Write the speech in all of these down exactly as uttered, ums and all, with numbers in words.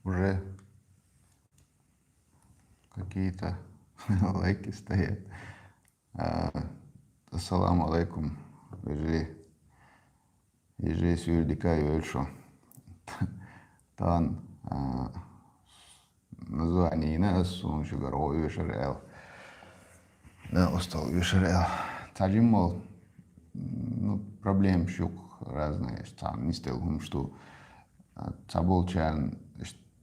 Уже какие-то лайки стоят. А, Ассаламу алейкум. Уже, уже сюрдика юэльшу. Тан, а, название на сун шугар о юэшэр эл. Да, устал юэшэр эл. Таджим мол, ну, проблем шук разные, там, не стел хум, что, а, цабол чан,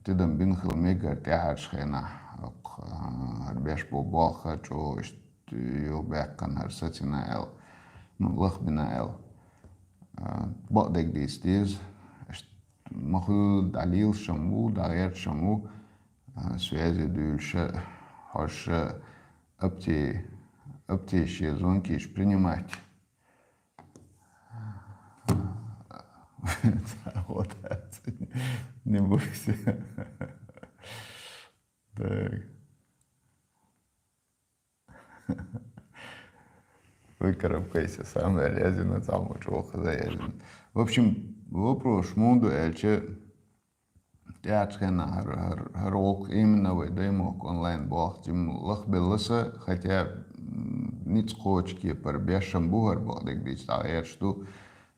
тидам бин хил мегар тяхар шхена, ок, а, хар беш бо болха, чо, ишт, ю беккан хар сатина эл. Ну, лах бина эл. А, бо дег дис диз, ишт, маху далил шаму, дагер шаму, а, связи дюльша, хорша, апти, апти звонки иш принимать. Вот, не бойся. Так. Выкарабкайся, самое лезено, там учёха заезжен. В общем, вопрос мунду эльче, тяжкена хар, хар, хар волк именно вай даймок онлайн болх, тим лах белласа, хотя, м, ниц кочки пар бешам бухар болдык дич, а я что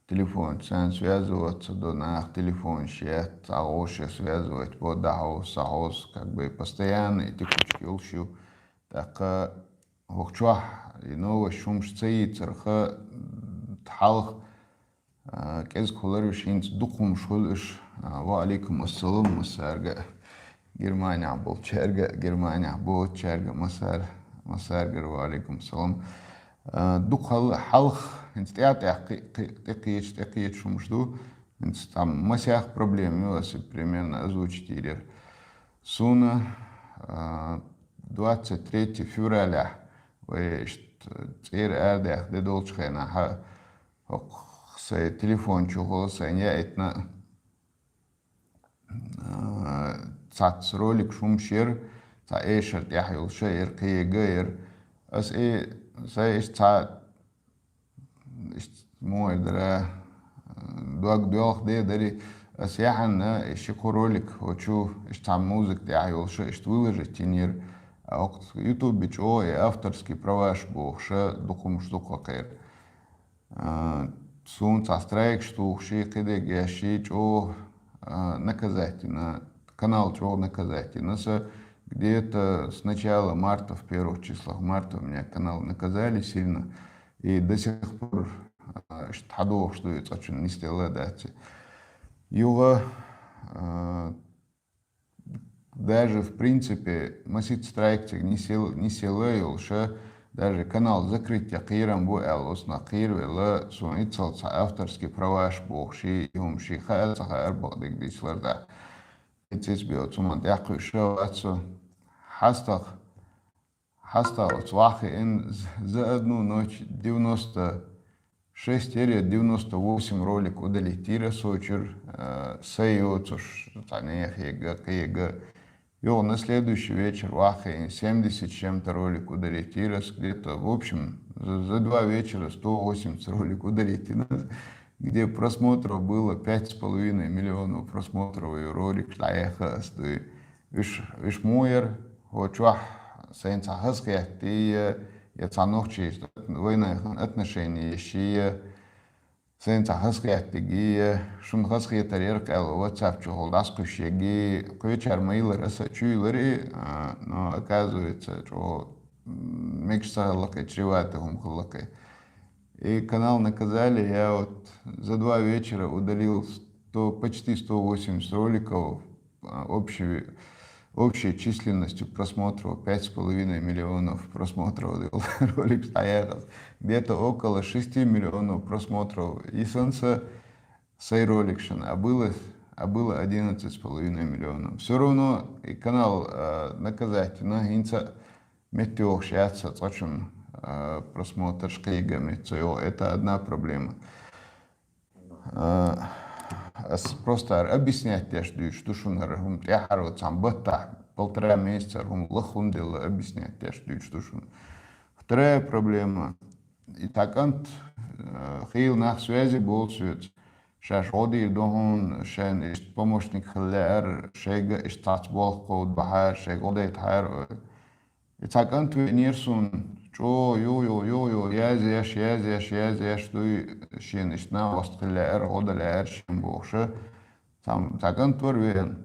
телефон, сан связываться до нах телефон, щет, а още связывать по дахос, сахос, как бы постоянно эти кучки улщу. Так, а, вахчуах, и новость шумш цаи царха, м, тхалх, а, кез куларыш инц духум шхулыш, а, ва алейкум ассалам, масарга. Германия болчарга, Германия болчарга, масар, масарга, ва алейкум салам. А, духал халх, инц тя тя, тя, тя, тя, тя, шумш ду, инц там масях проблем, если примерно озвучить ирер. Суна, а, двадцать третьего февраля, вешт, цир адях, де долчхена, ха, ох, сай телефон чухол, сай не этна, а, цац ролик шумшер, ца эшер тяхюлша, эр киега, эр, ас э, сай эш ца, ишт муэр дара, э, дуаг дуялх де дари, ас яханна, эши ку ролик, очу, ишт ца музык тяхюлша, ишт выложить тинир, а окт YouTube бичо, и авторский праваш бохша, духумш духакер. А, сун ца страйк штух, ши кидег я ши чо, а, наказательно, канал чо наказательно. Са где-то с начала марта, в первых числах марта у меня канал наказали сильно. И до сих пор, а, ш-, тхадох, что я цачун не стела дати. Юга, а, даже, в принципе, масит страйктик не сел, не села юлша, даже канал закрыть я кирам бу эл, осна кир вела, сун ицал ца авторский праваш бохши, юм ши ха, ца ха арбах дик дичлар да. Ицис бил цуман тяхуй шо ацу. Хастах, хастах, цвахи ин з-, за одну ночь девяносто шесть или девяносто восемь ролик удалить тира сочур, э, сайо цуш, танех, ега, ега. Йо, на следующий вечер вахи семьдесят с чем-то ролик удалить тира, где-то, в общем, за, за два вечера сто восемьдесят ролик удалить тира, где просмотров было пять с половиной миллионов просмотров и ролик, что я хастую. Виш, виш муер, хо чуах, сен ца хасхиятти, я ца нохчи, война отношения ещи, сен ца хасхиятти ги, шун хасхиятар ярк эл WhatsApp чухол дас кушеги, квечар майлар аса чуйлари, а, но оказывается, что, м, мекш ца лакы, чревато хум лакы. И канал наказали, я вот за два вечера удалил сто, почти сто восемьдесят роликов, а, общей, общей численностью просмотров пять с половиной миллионов просмотров был ролик стоял. Где-то около шести миллионов просмотров. И солнце сей ролик шен, а было, а было одиннадцать с половиной миллионов. Все равно и канал, а, наказать, но инца меттиох шатса цочун, а, просмотр шкига меттсо. Это одна проблема. А, ас просто ар объяснять тяш дюч тушун ар хум тяхар вот сам бата полтора месяца ар хум лахун дела объяснять тяш дюч тушун. Вторая проблема. И так ант, э, хил нах связи бол свет. шаьш гӀо дийр ду хьуна, шайна иштта помощник хила лаьара, шайга иштта цхьацца болх кховдабахьара, шайга гӀо дайтахьара. И цхьа кӀант веанера суна, чӀогӀа юха-юха, юха-юха язъеш, язъеш, язъеш дуй, шена иштта накъост хила лаьара, гӀо дан лаьара шена бохуша. Цхьа, цхьа кӀант вара веана.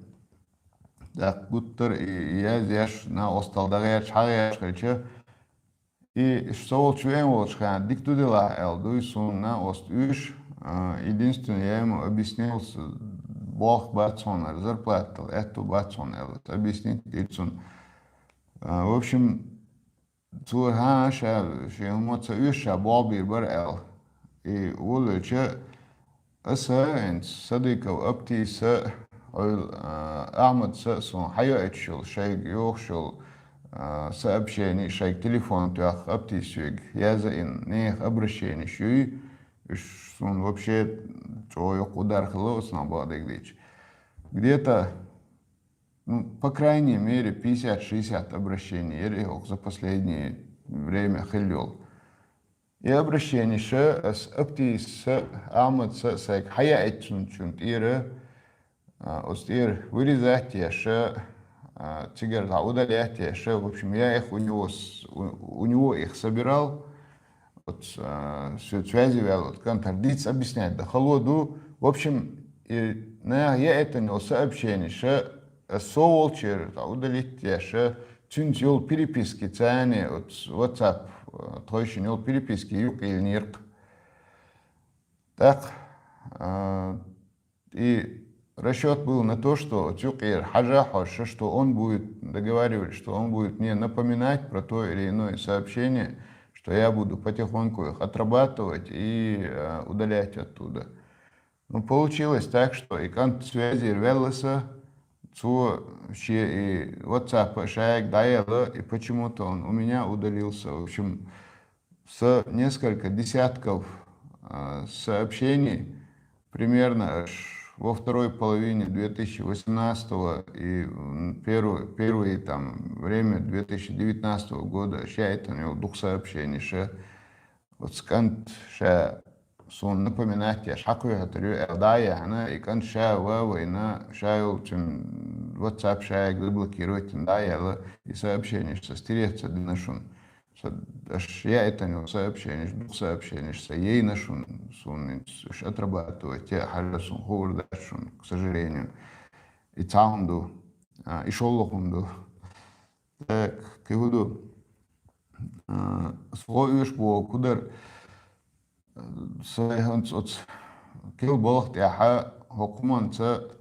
ТӀаккха гуттар а и язъеш, накъостал дӀагӀерташ, хьагӀерташ хилча, и иш со волчу веана волчу хенахь дика ду делахь аьлла дуй суна накъост уьш. А, единственное, я ему объяснил, с-, болх бац хьуна, зарплата дала аьтту бац хьуна аьлла. Объяснить дира цунна. А, в общем, цо, хӀан, ша, шен хӀума ца оьшу, ша болх бийр бара аьлла. И волавелча, аса, хӀинца Садыков Аптиса, Ӏуьйла, а, Ахьмадса а суна хьайоуьйтуш йолу, шайга йохуш йолу, а, сообщени, шайга телефон тоьхна Аптис вега язйина, нехан обращенеш юй, уьш суна вообще чӀогӀа йоккха удар хилла оцунах бакъдерг дийча. Где-то, ну, по крайней мере, пятьдесят-шестьдесят обращений яра и хӀокху за последнее время хилла йолу. И обращениша ас Аптиса, Ахьмадса сайга хьаяийта цунна чун тӀера, а, оцу тӀера вырезать еш, а, цигара дӀа удалять еш, в общем, я их у него с-, у, у него их собирал, оцу, а, со связи ваьлла оцу кӀантара диц объяснять дан хало ду. В общем, и наха яийтина йолу сообщениша ас со волчуьра дӀа удалить еш, цуьнца йолу переписки царна оцу WhatsApp, а, тхойшинна йолу переписки юкъайиллинера-кх. ТӀаккха, а, и расчёт был на то, что оцу юкъера хьажа хьожуш, что он будет, договаривались, что он будет мне напоминать про то или иное сообщение, что я буду потихоньку их отрабатывать и, а, удалять оттуда. Ну, получилось так, что и кӀант связера ваьлла сан, цо шен и WhatsApp шайга дӀаяьлла, и почему-то он у меня удалился. В общем, с несколько десятков, а, сообщений, примерно аж во второй половине две тысячи восемнадцатого и, м, первое, первое там время две тысячи девятнадцатого года, аш яийтина йолу дукха сообщенеш. Оцу кӀанта ша суна напоминать еш хьакхоьхьур ю аьлла дӀа а яьхьна, и кӀант ша ва а вайна, ша йолчун WhatsApp шайга заблокировать йина дӀа а яьлла, и сообщенеш сан стереть ца дина шуна. Сан аш яийтина йолу сообщенеш, дукха сообщенеш сан яйна шуна, суна уьш отрабатывать ян хьажа, суна хуур дац шуна, к сожалению. И цхьа хӀума ду, а, и шолгӀа хӀума ду. Так, кхин хӀун ду? А, со гӀо оьшу боху кху дара, сайн хӀинца оцу кхин балха тӀехь хӀокху хӀуманца,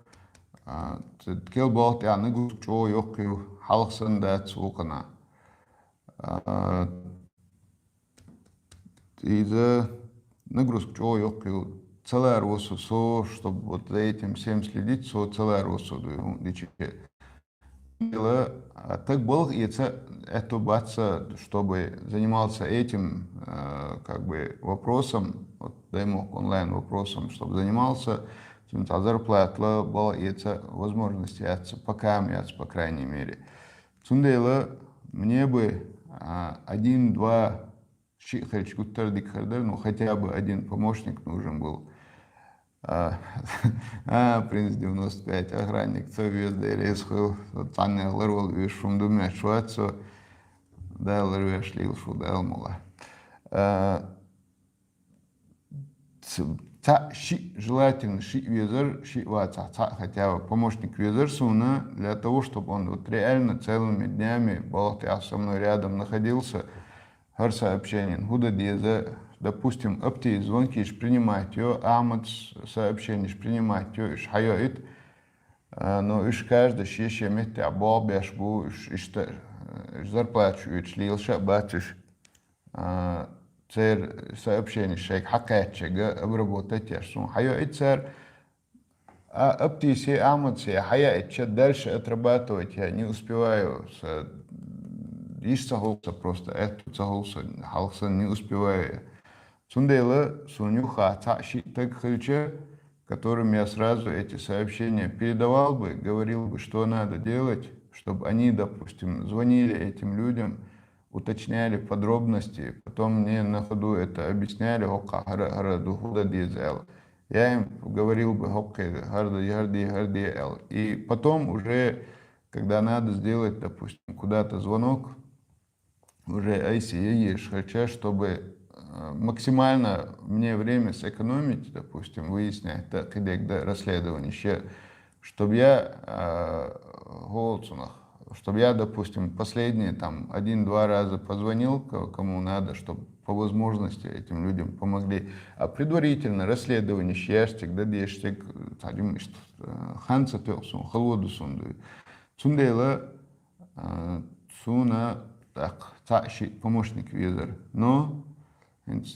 а, ц-, кхин балха тӀехь нагрузка чӀогӀа йоккха ю, хьалха санна дац вукхана. А, иза нагрузка чӀогӀа йоккха ю, ца ларо со, со, чтобы вот за этим всем следить, со ца ларо со дуй, хӀун дичи. Дело, а, так балха эца аьтту бац сан, чтобы занимался этим, а, как бы, вопросом, вот, даймохк онлайн вопросом, чтобы занимался, цуьнан цхьа зарплата, балха эца возможность яц, пока яц, по крайней мере. Цундела мне бы, а, один-два шиъ хилча гуттар а дика хир дара, ну, хотя бы один помощник нужен был. А, а, принц девяносто пять, охранник, ца веза, Дела реза хуьлда, цхьаннех ларвала везаш хӀума ду моьттуш вац со, Дала ларвеш лелаш ву, Дала мукъ лахь. А, ц-, цхьаъ шиъ, желательно шиъ везар, шиъ вацахь цхьаъ хотя бы помощник везар суна, для того, чтобы он вот реально целыми днями балха тӀехь со мной рядом находился, хӀара сообщенина хӀун дан деза, допустим, Аптис звонкиш принимать йо, Ахьмадс сообщенеш принимать йо, уьш хьайоуьйту, а, но уьш каждый шен-шен меттехь болх беш бу, уьш иштта, а, зарплаташ оьцуш лелаш а бац уьш. А, церан сообщенеш шайга хьакхаьчча обработать еш суна хьайоуьйту цара, а Аптисе, Ахьмадсе хьаяийтича дальше отрабатывать я не успеваю, сан йиш ца хуьлу сан просто, аьтту ца хуьлу сан, хьалха санна не успеваю я. Цундела суна юххехь цхьаъ шиъ стаг хилча, которым я сразу эти сообщения передавал бы, говорил бы, что надо делать, чтобы они, допустим, звонили этим людям, уточняли подробности, потом мне на ходу это объясняли, хӀокхахь хӀара, хӀара ду, хӀун дан деза аьлла. Я им говорил бы: «Хоккей, харди, харди, харди», эл. И потом уже, когда надо сделать, допустим, куда-то звонок, уже айси еш, хотя, чтобы э, максимально мне время сэкономить, допустим, выяснять, да, кидек, да, расследование, ща, чтобы я э, голцунах, чтобы я, допустим, последние там один-два раза позвонил, ко- кому надо, чтобы по возможности этим людям помогли. А предварительно расследование щастик, да, дештик, тадим, что ханца тёксун, холодусун. Цундела суна так цаъ ши помощник везар. Но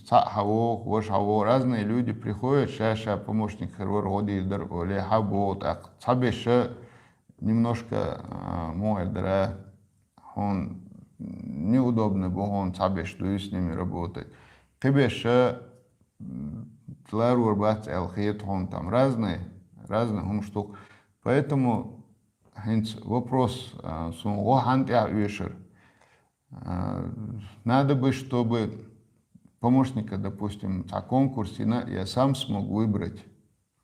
цаъ хавох, ваш хавох, разные люди приходят, ша-ша помощник харвар, годи дар оле, хабо, так цабеша немножко муэр дара, он неудобно бу, он цабеш дуй с ними работать. Кыбеша ларур бац эл хет, он там разные, разные хум штук. Поэтому хинц вопрос сун го хантя вешер. Надо бы, чтобы помощника, допустим, та конкурсе на- я сам смог выбрать.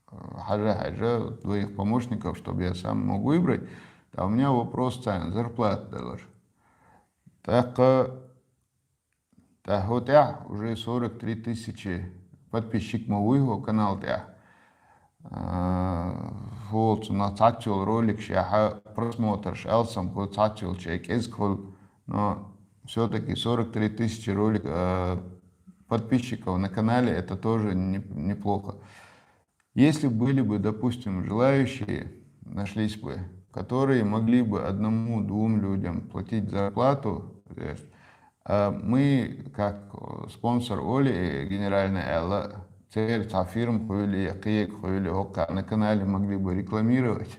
Хажа, хажа двоих помощников, чтобы я сам мог выбрать. А у меня вопрос цан, зарплата далар. Так, та хотя уже сорок три тысячи подписчик ма уйго канал тя. Фолцу на цачул ролик шаха просмотр шалсам ко цачул чек эз кол. Но все-таки сорок три тысячи ролик подписчиков на канале, это тоже не- неплохо. Если были бы, допустим, желающие, нашлись бы, которые могли бы одному-двум людям платить зарплату, то есть, а мы, как спонсор Оли, генеральный Элла, цер та фирм хуили, киек хуили, на канале могли бы рекламировать,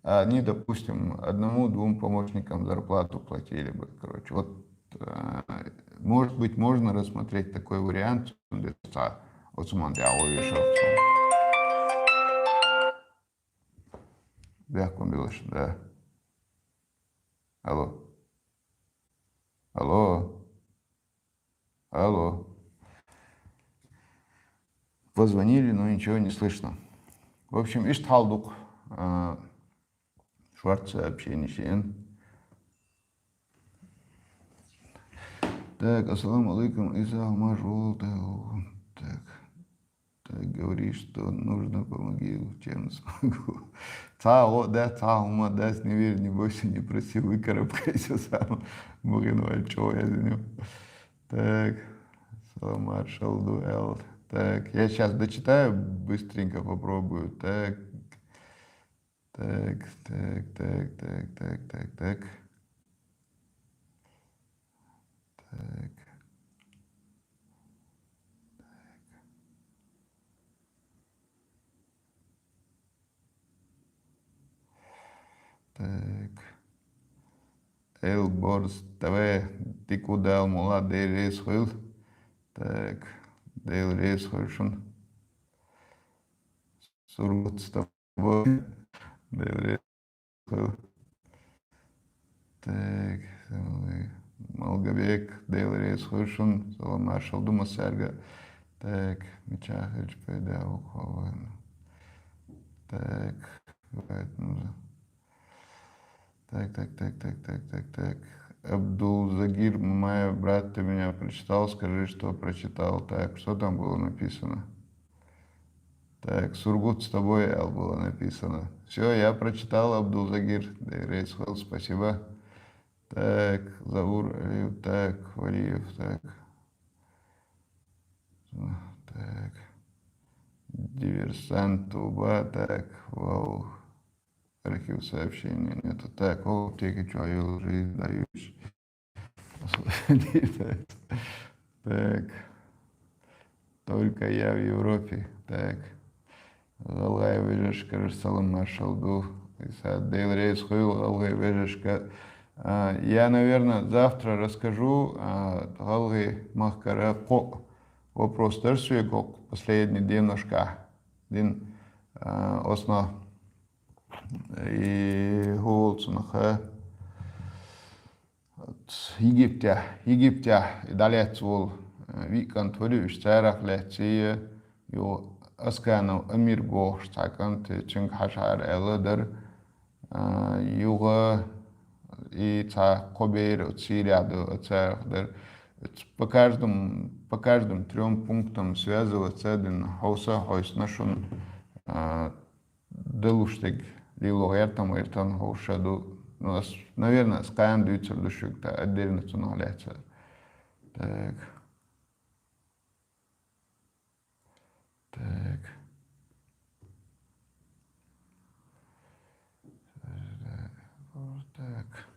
а они, допустим, одному-двум помощникам зарплату платили бы. Короче, вот может быть, можно рассмотреть такой вариант. Осман дя ойышев. Бяхкун билышин, да. Алло. Алло. Алло. Позвонили, но ничего не слышно. В общем, ишт халдук. Шварц сообщение шен. Так, ассаламу алейкум, Иса Умар, так, так, говори, что нужно, помоги, чем смогу. Цао, да, цао, ума, да, не верь, не бойся, не проси, выкарабкайся сам. Мугин вальчо, я за него. Так, саламат, шалду, эл. Так, я сейчас дочитаю, быстренько попробую. Так, так, так, так, так, так, так, так. Так. Так. Эл Борс ТВ, ты куда, мула, дерес хыл? Так, дерес хыл шун. Сургут с тобой. Дерес хыл. Так, Малгобек, дерес хыл шун. Салам маршал дума сарга. Так, мечахыч пайда ухован. Так, поэтому так, так, так, так, так, так, так. Абдул Загир Мамаев, брат, ты меня прочитал, скажи, что прочитал. Так, что там было написано? Так, Сургут с тобой, Ал, было написано. Все, я прочитал, Абдул Загир. Дерейс Хэл, спасибо. Так, Заур Алиев, так, Валиев, так. Так. Диверсант Туба, так, вау. Архив сообщений нету. Так, о, тільки чого я вже дають. Так. Только я в Европе. Так. Галгай вежешка, салам маршал ду. Иса дел рейс хуйл, галгай вежешка. А, я, наверное, завтра расскажу, а, галгай махкара ко-, вопрос дерсуе ко-, последний день ножка. Дин, а, осно. И гулцунаха. Египтя, Египтя, далец вол, э, викант вали, уж царах лецие, ё, Асканов Амир бохуш цхьа кӀант, цуьнга хьажахьара аьлла дара. А, юха и цхьа кхо бер оцу Сирехь ду, оцарах дара. По каждому, по каждым трём пунктам связываться а дина, хьовса а хьовсина шуна, а, далуш дерг, лело гӀертам, гӀертам хьовша ду. Ну, ас, наверное, ас кхана дуьйцур ду шуьга, та отдельно цунах лаьцна. Так. Так. Так.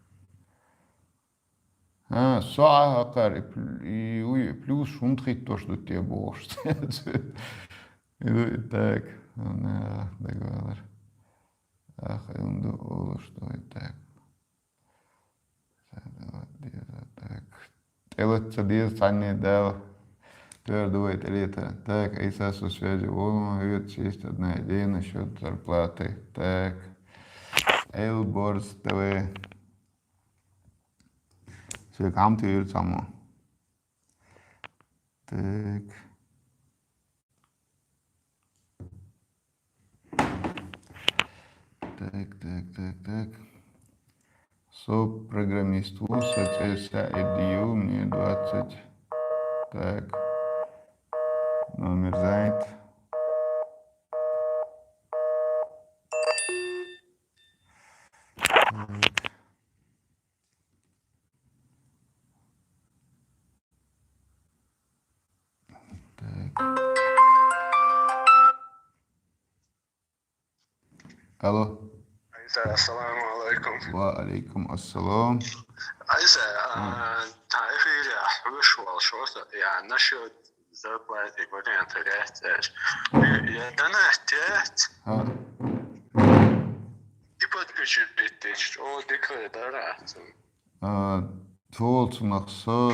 А, со Ӏа хьакхар, и пл-, и уй, и плюс хӀунда хӀиттош ду те бохуш. И ду, и так. Ана, договор. Ах, и хӀунда олуш ду, и так. Так. ТӀелаца деза цхьанне Дала. Твердо вай тӀелета. Так, Ӏийса со связи волу, хьоьца есть одна идея насчёт зарплаты. Так. Элборс ТВ. Соьга хӀама тӀеюьра цхьаммо. Так. Так, так, так, так. Со программист ву, со цӀе Саид ю, мне двадцать. Так. Номер занят. Так. Так. Алло. Ӏийса, ассаламу алайкум. Ва алайкум ассалам. Ӏийса, а, тхан эфире хьоьжуш волу шо, я, насчёт зарплаты вариант яц аьлча. Я донат яц. ХӀа. И подключить дича, о, дика дара. А, цо цунах со,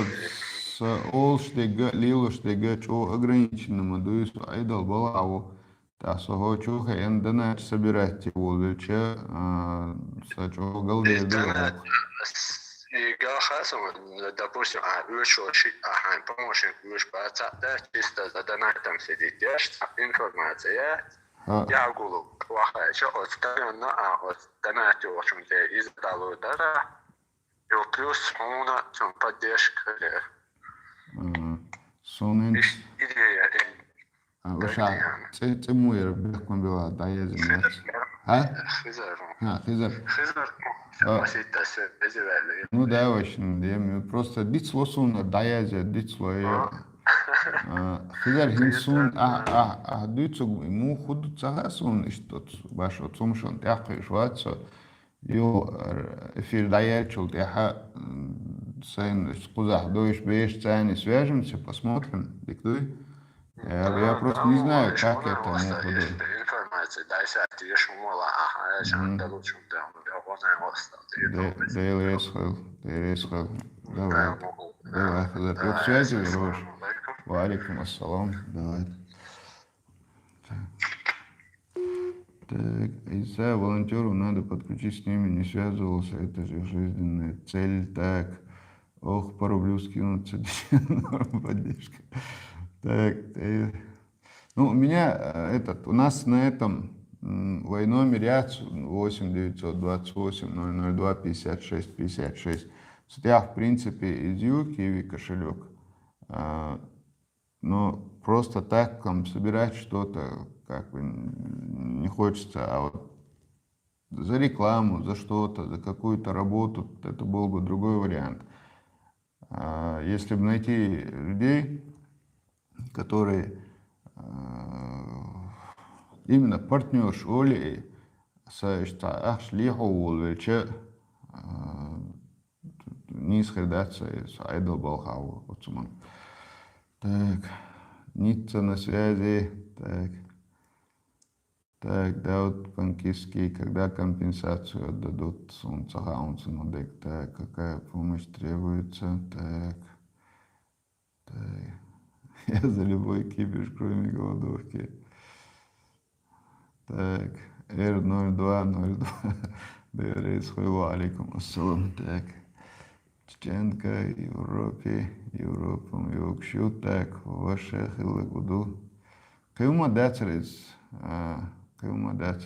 со олуш дерг а, лелош дерг а чӀогӀа ограниченно ма дуй, со Ӏедал балхахь ву. ТӀаккха со хӀокху чу хеана донат собирать е волавелча, а, со чӀогӀа галдер ду. И донат, и галхьа со, допустим, а, оьшуш, а, хьайн помощник оьшуш бац, а, да, чисто за донатом сидит, я, информация, я, ХӀа. Я гулу, вахайча, оцу донатна, а, оцу донат йолчун тӀе иза дало дара. Ю плюс хьуна цунна поддержка хилар. Мгм. Суна хӀинца... Иш идея, э, а, ваша, цӀе-, цӀе муьйра бехкам била дӀаязйина яц. ХӀа? Хизар. ХӀа, Хизар. Хизар. А. Масийтта се, эзи ваьлли. Ну да, ваша, ну, я, м, просто дицло суна, дӀаязъя, дицло, я. А. А, Хизар, хӀинца суна, а, а, а, дуьйцург, муха хӀу ду ца хаьа суна, иштта оцу башо цумашон тӀаьхьакхуьуш вац со. Йо, эфир дӀаяьллачул тӀаьхьа, м, сайна кхузахь дойуш беш царна свяжемся, посмотрим, дика дуй? Я, я просто не знаю, как это, муха ду. Информация, дай сати, еш умала, аха, я, мгм, шан далучун там, я, гонай остал. Де-, Дела реза хуьлда, Дела реза хуьлда. Давай. Давай, Хизар. Ты в связи, Лёш? Ва алейкум ассалам. Давай. Так. Так, Ӏийса, волонтёров надо подключить, с ними не связывался, это же жизненная цель. Так, ох, по рублю скинуться, норм поддержка. Так, э, ну, у меня, э, этот, у нас на этом, м, вай номер яц, восемь девятьсот двадцать восемь ноль ноль два пятьдесят шесть пятьдесят шесть. Цу тӀехь, в принципе, из ю Киви кошелёк. А, но просто так там собирать что-то, как бы, н-, не хочется, а вот за рекламу, за что-то, за какую-то работу, это был бы другой вариант. А, если бы найти людей, которые, а, именно партнёрш олий, са иштта ахча лехьо волавелча, а, нийса хир дац, со Ӏедал балхахь ву оцу ман. Так, Ницца на связи. Так. Так, Дауд Панкисский, когда компенсацию отдадут? Суна ца хаьа цунах дерг. Так, какая помощь требуется? Так. Так. Я за любой кипиш, кроме голодовки. Так, Р ноль два ноль два. Дела реза хуьлда, ва алейкум ассалам. Так. Чеченка, Европе, Европа, йокуш ю. Так, ваша хилла гуду. Кхы ма дац из. А, кхы ма дац.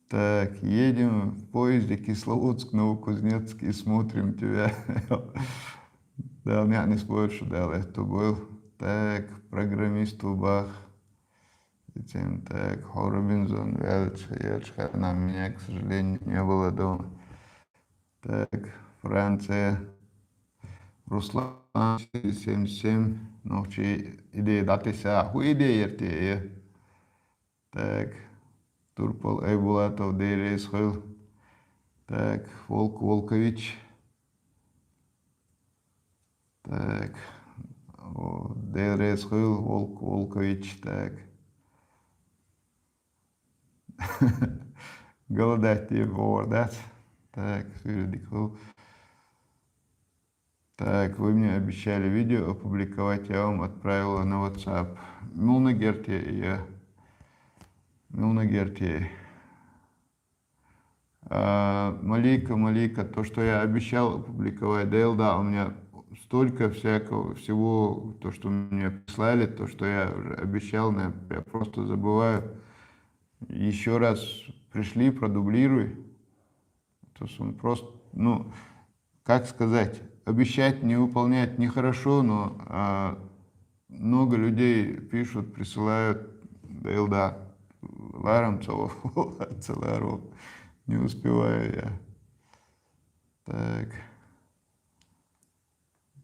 Так, едем в поезде Кисловодск, Новокузнецк и смотрим тебя. Да, у меня не спорю, что да, это был. Так, программист Убах. Затем, так, Хора Бензон, Вяльчха, Елчха, она меня, к сожалению, не было дома. Так, Франция. Руслан, семьдесят семь, нохчи идея датеса, ху идея ерте, э. Так, Турпал Айбулатов, Дерес Хыл. Так, Волк Волкович. Так, о, Дерес Хыл, Волк Волкович, так. Голодать не повар, да? Так, Фредик Хыл. Так, вы мне обещали видео опубликовать, я вам отправила на WhatsApp. Милна герти, я. Милна герти. А, Малика, Малика, то, что я обещал опубликовать, да, да, у меня столько всякого всего, то, что мне прислали, то, что я уже обещал, я, я просто забываю. Еще раз пришли, продублируй. То есть он просто, ну, как сказать, обещать, не выполнять нехорошо, но а, много людей пишут, присылают, да, да, ларам целого, целый рот. Не успеваю я. Так.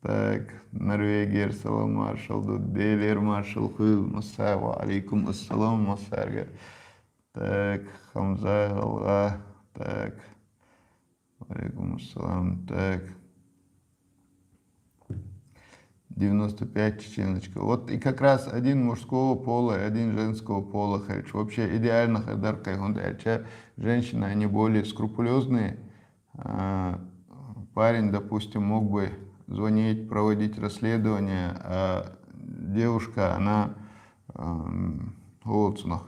Так, Норвегия, салам, маршал, Дуделер, маршал, хуил, масса, ва алейкум ассалам, массарга. Так, Хамза, Алга, так. Алейкум ассалам. Так. Девяносто пять чеченочка. Вот и как раз один мужского пола и один женского пола, короче. Вообще идеально хадар кайхунда. Женщины, они более скрупулезные. А, парень, допустим, мог бы звонить, проводить расследование, а девушка, она эм, вот, ну,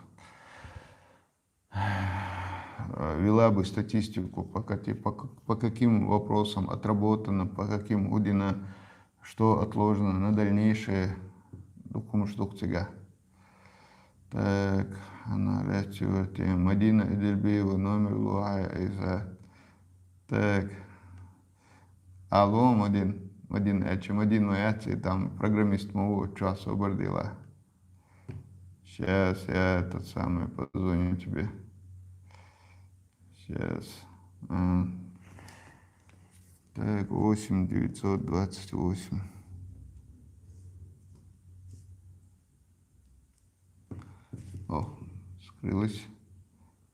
вела бы статистику, по, каки- по, к- по каким вопросам отработано, по каким година, что отложено на дальнейшее докумуш духтига. Так, она лечивает Мадина Эдельбиева номер Луая Айса. Так, алло, Мадин, Мадин, я че Мадин, но я че там программист могу, что особо дела. Сейчас я этот самый позвоню тебе. Сейчас. А. Так, восемь девятьсот двадцать восемь. О, скрылась.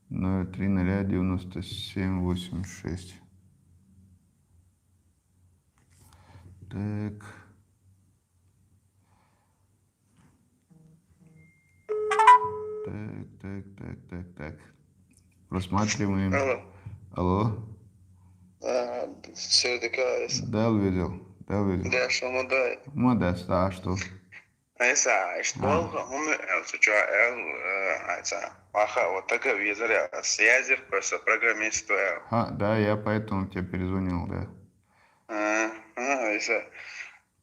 Ноль три нуля девяносто семь восемь шесть. Так. Так, так, так, так, так. Просматриваем. Алло. Алло. А, Сердикаис. Да, видел, да, видел. Да, что мы дай. Мы да, да, что? Айса, что? А. Долго, он, э, что, э, э, айса. Маха, вот так визаря, связер, просто программист, э. А, да, я поэтому тебе перезвонил, да. А, а, айса.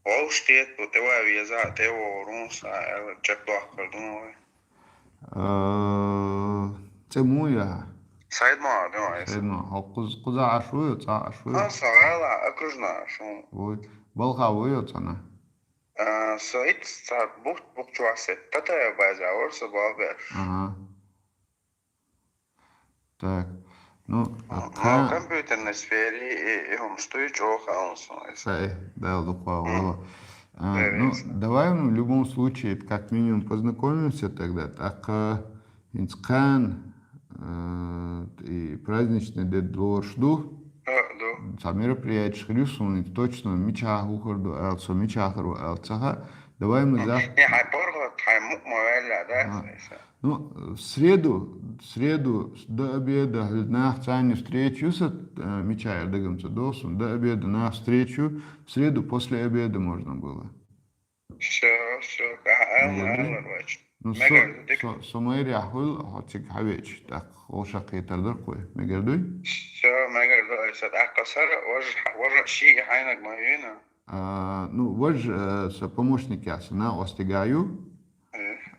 Ол штет, вот его виза, ты его рунса, э, чек дохкар, думаю. Э, це муя. Сайдма, думаю, айса. Сайдма. Ол куз, куза ашуй, ца ашуй. А, сагала, окружна, шо. Вот. Балха вуй, цана. А, соит, ца бухт, бухт чуасе. Тата я база, орса балбер. Ага. Так. Ну, а, а та- компьютерной сфере и, и он стоит чего хаунсу. Сай, да, луква, вала. А, ну, давай мы в любом случае, как минимум, познакомимся тогда. Так, а, инскан, э, и праздничный дед дворш ду. А, да. Са мероприятие шхирюсун, точно, мича хухарду, алсо, мича хару, алсаха. Давай мы завтра. Не, хай порго, хай мук мавелла, да? А. Ну, в среду, в среду до обеда нах цани встречу с, э, мича я дагамца досун, до обеда нах встречу, в среду после обеда можно было. Всё, всё, ка-, ан-, Мгм. Ан-, Ан-, Ну, Мегар, со, дик. Со, со майри ахуй, хотик хавеч, так, оша китар дар кой. Мегар дуй? Всё, мегар дуй, айса, так, касар, вож, вож, ши хайнак мавина. А, ну, вож, э, со помощник яса, на остигаю.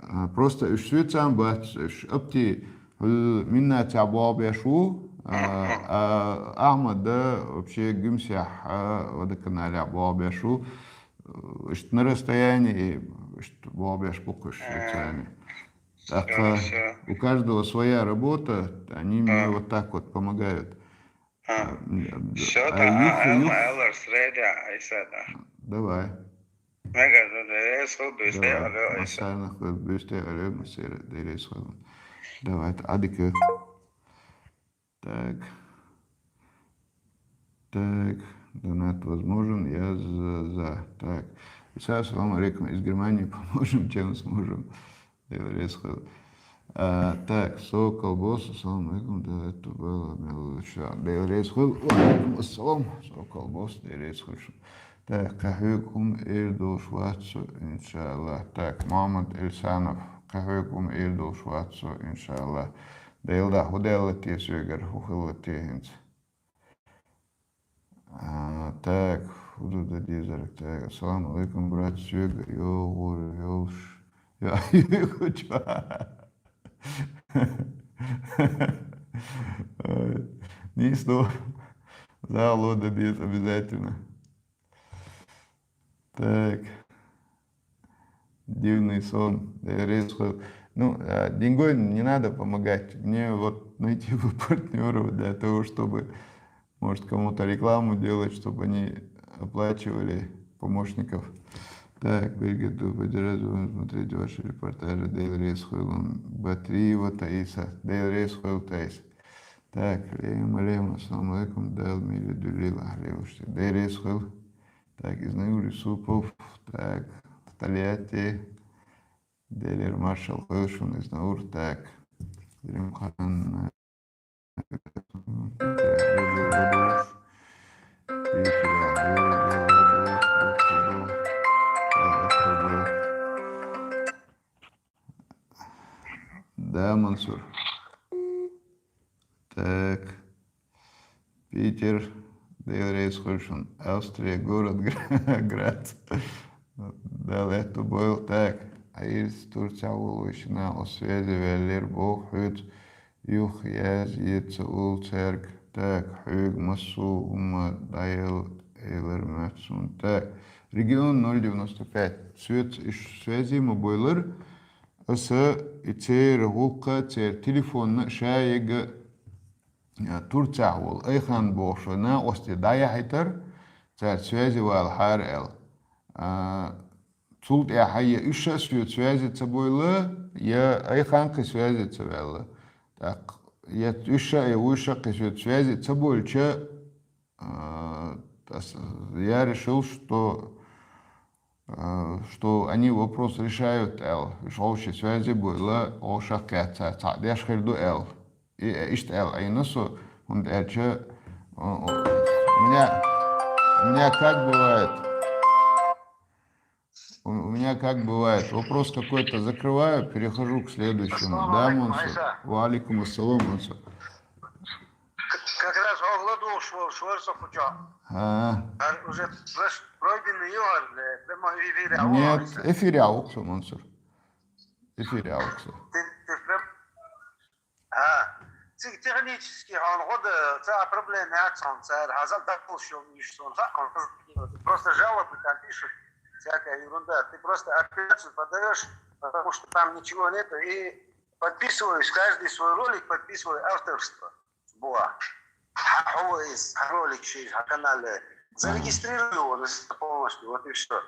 А, просто уьш соьцам бац, уьш апти, хӀул Миннатехь болх беш ву, а, а, Ахьмад да вообще Гуьмсехь, а, водоканалехь болх беш ву. Иштта на расстоянии, иштта болх беш бу-кх уьш соьцани. ТӀаккха у каждого своя работа, они мне вот так вот помогают. А, м, Все, а та юха, а, юха. Элмар, среда, айса, да. Давай. Мега, да, да, я слушаю, Давай. Айса. Массарна хвел, бюсте, алё, массера, да, я слушаю. Давай, та, адика. Так. Так, донат возможен, я за, за. Так. Иса, ассаламу алейкум. Из Германии поможем, чем сможем. Еврейскую. А, так, Сокол Босс, ассаламу алейкум. Да, это было, было ещё. Еврейскую. Ва алейкум ассалам. Сокол Босс, еврейскую. Так, кхы хьоьга хӀума эр долуш вац со, иншаллах. Так, Мухаммад Эльсанов, кхы хьоьга хӀума эр долуш вац со, иншаллах. Делда, хӀу делла те соьгара, хӀу хилла те хӀинца. А, так, хӀу ду дан дезарг, так, ассаламу алейкум, брат, соьга йогӀур йолуш, йо-, йогӀучу. Ой, нийса ду, зал ло дан деза обязательно. Так. Дивный сон. Да, резко. Ну, а, деньгой не надо помогать. Мне вот найти бы партнёров для того, чтобы, может, кому-то рекламу делать, чтобы они оплачивали помощников. Так, Биргит, добрый день, рад смотреть ваши репортажи. Дейл Рейс Хойлун Батриева Таиса. Дейл Рейс Хойл Таис. Так, Лема, Лема, ассаламу алейкум, Дал Мили Дулила, Левушки. Дейл Рейс Хойл. Так, Изнаил Юсупов. Так, в Тольятти. Делер маршал Хойшун из Наур. Так, Римхан. Да, Мансур. Так. Питер, Дейл Рейс Хойшун, Австрия, город Гра-, Грац. Да, это был так. А из Турция волуш на о связи веллер бохуьц, юх яз ецаул церг. Так, хьоьга массо хӀума дӀаял элар моьтту суна. Так, регион ноль девяносто пять. Свет-, иш-, связи ма бойлар. Аса и церан гӀуллакха, церан телефонна ша ега а, Турцехь волу Айхан бохуш вай накъосте дӀаяхьийтар, цаьрца связи валахьара аьлла. А, цул тӀаьхьа я уьш а соьца связи ца бойла, я Айхан кхин связи ца ваьлла. ТӀаккха я уьш а, я вуьш а кхин соьца связи ца бойлча, а, ас-, я решил, что а, что они вопрос решают аьлла. Уьш хӀокху ши связи буйла, хӀокху шаккхетта цхьаъ деш хир ду аьлла. И, иштта аьлла Ӏийна со, хӀунда аьлча, у, у, у меня, у меня как бывает, у, у меня как бывает, вопрос какой-то закрываю, перехожу к следующему. Да, Мансур? Ва алейкум ассалам, Мансур. Как раз хьо ладугӀуш волуш вара со кху чохь. А. Ар уже пройденный ю хӀара, прямой эфире а ву хьо? Нет, эфире а ву-кх со, Мансур. Эфире а ву-кх со. Ты, ты прям, а, цига технически хьуна гӀо дан, цхьа а проблема яц хьуна цара, хьан зал даккхалш йолу йиш суна хаьа хьуна. Просто жалобы там пишут, всякая ерунда. Ты просто апелляцию подаёшь, потому что там ничего нету, и подписываешь, каждый свой ролик подписывай авторство. Буа. Хьан хьо иза, хьан ролик шиъ, хьан канале. Зарегистрируй его полностью, вот и всё.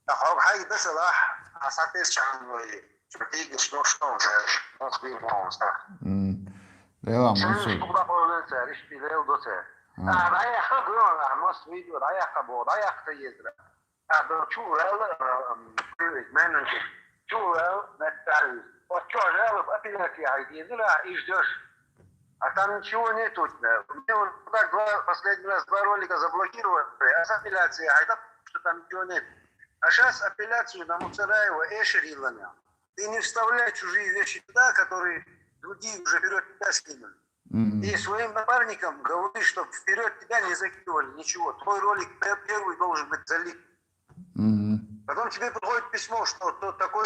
Ткъа хьо хьайга дан ца лахь, а схьатесча вай, чу дийгаш лош тоху, лош дийр хьуна схьа. М. Лела, Мансур. Шуна бакъо лен цара, иштта лела до цара. А. А, дӀаяккха гуьйгӀан, а, мас видео дӀаяккха боху, дӀаяккха езара. А, да, чу ваьлла, а, м, менеджер. Чу ваьлла, меттахь виза. Вот чу ваьлла, апелляция хьайдийна, да, и ждёшь. А там ничего нету у тебя. Мне вот так два, последний раз два ролика заблокировали, а с апелляцией хьайда, что там ничего нет. А щас апелляцию на Муцараева эшер йиллина. Ты не вставляй чужие вещи туда, которые другие уже вперёд тебя скинули. Мгм. И своим напарникам говори, чтоб вперёд тебя не закидывали ничего. Твой ролик пе-, первый должен быть залит. Мгм. Потом тебе приходит письмо, что тот такой,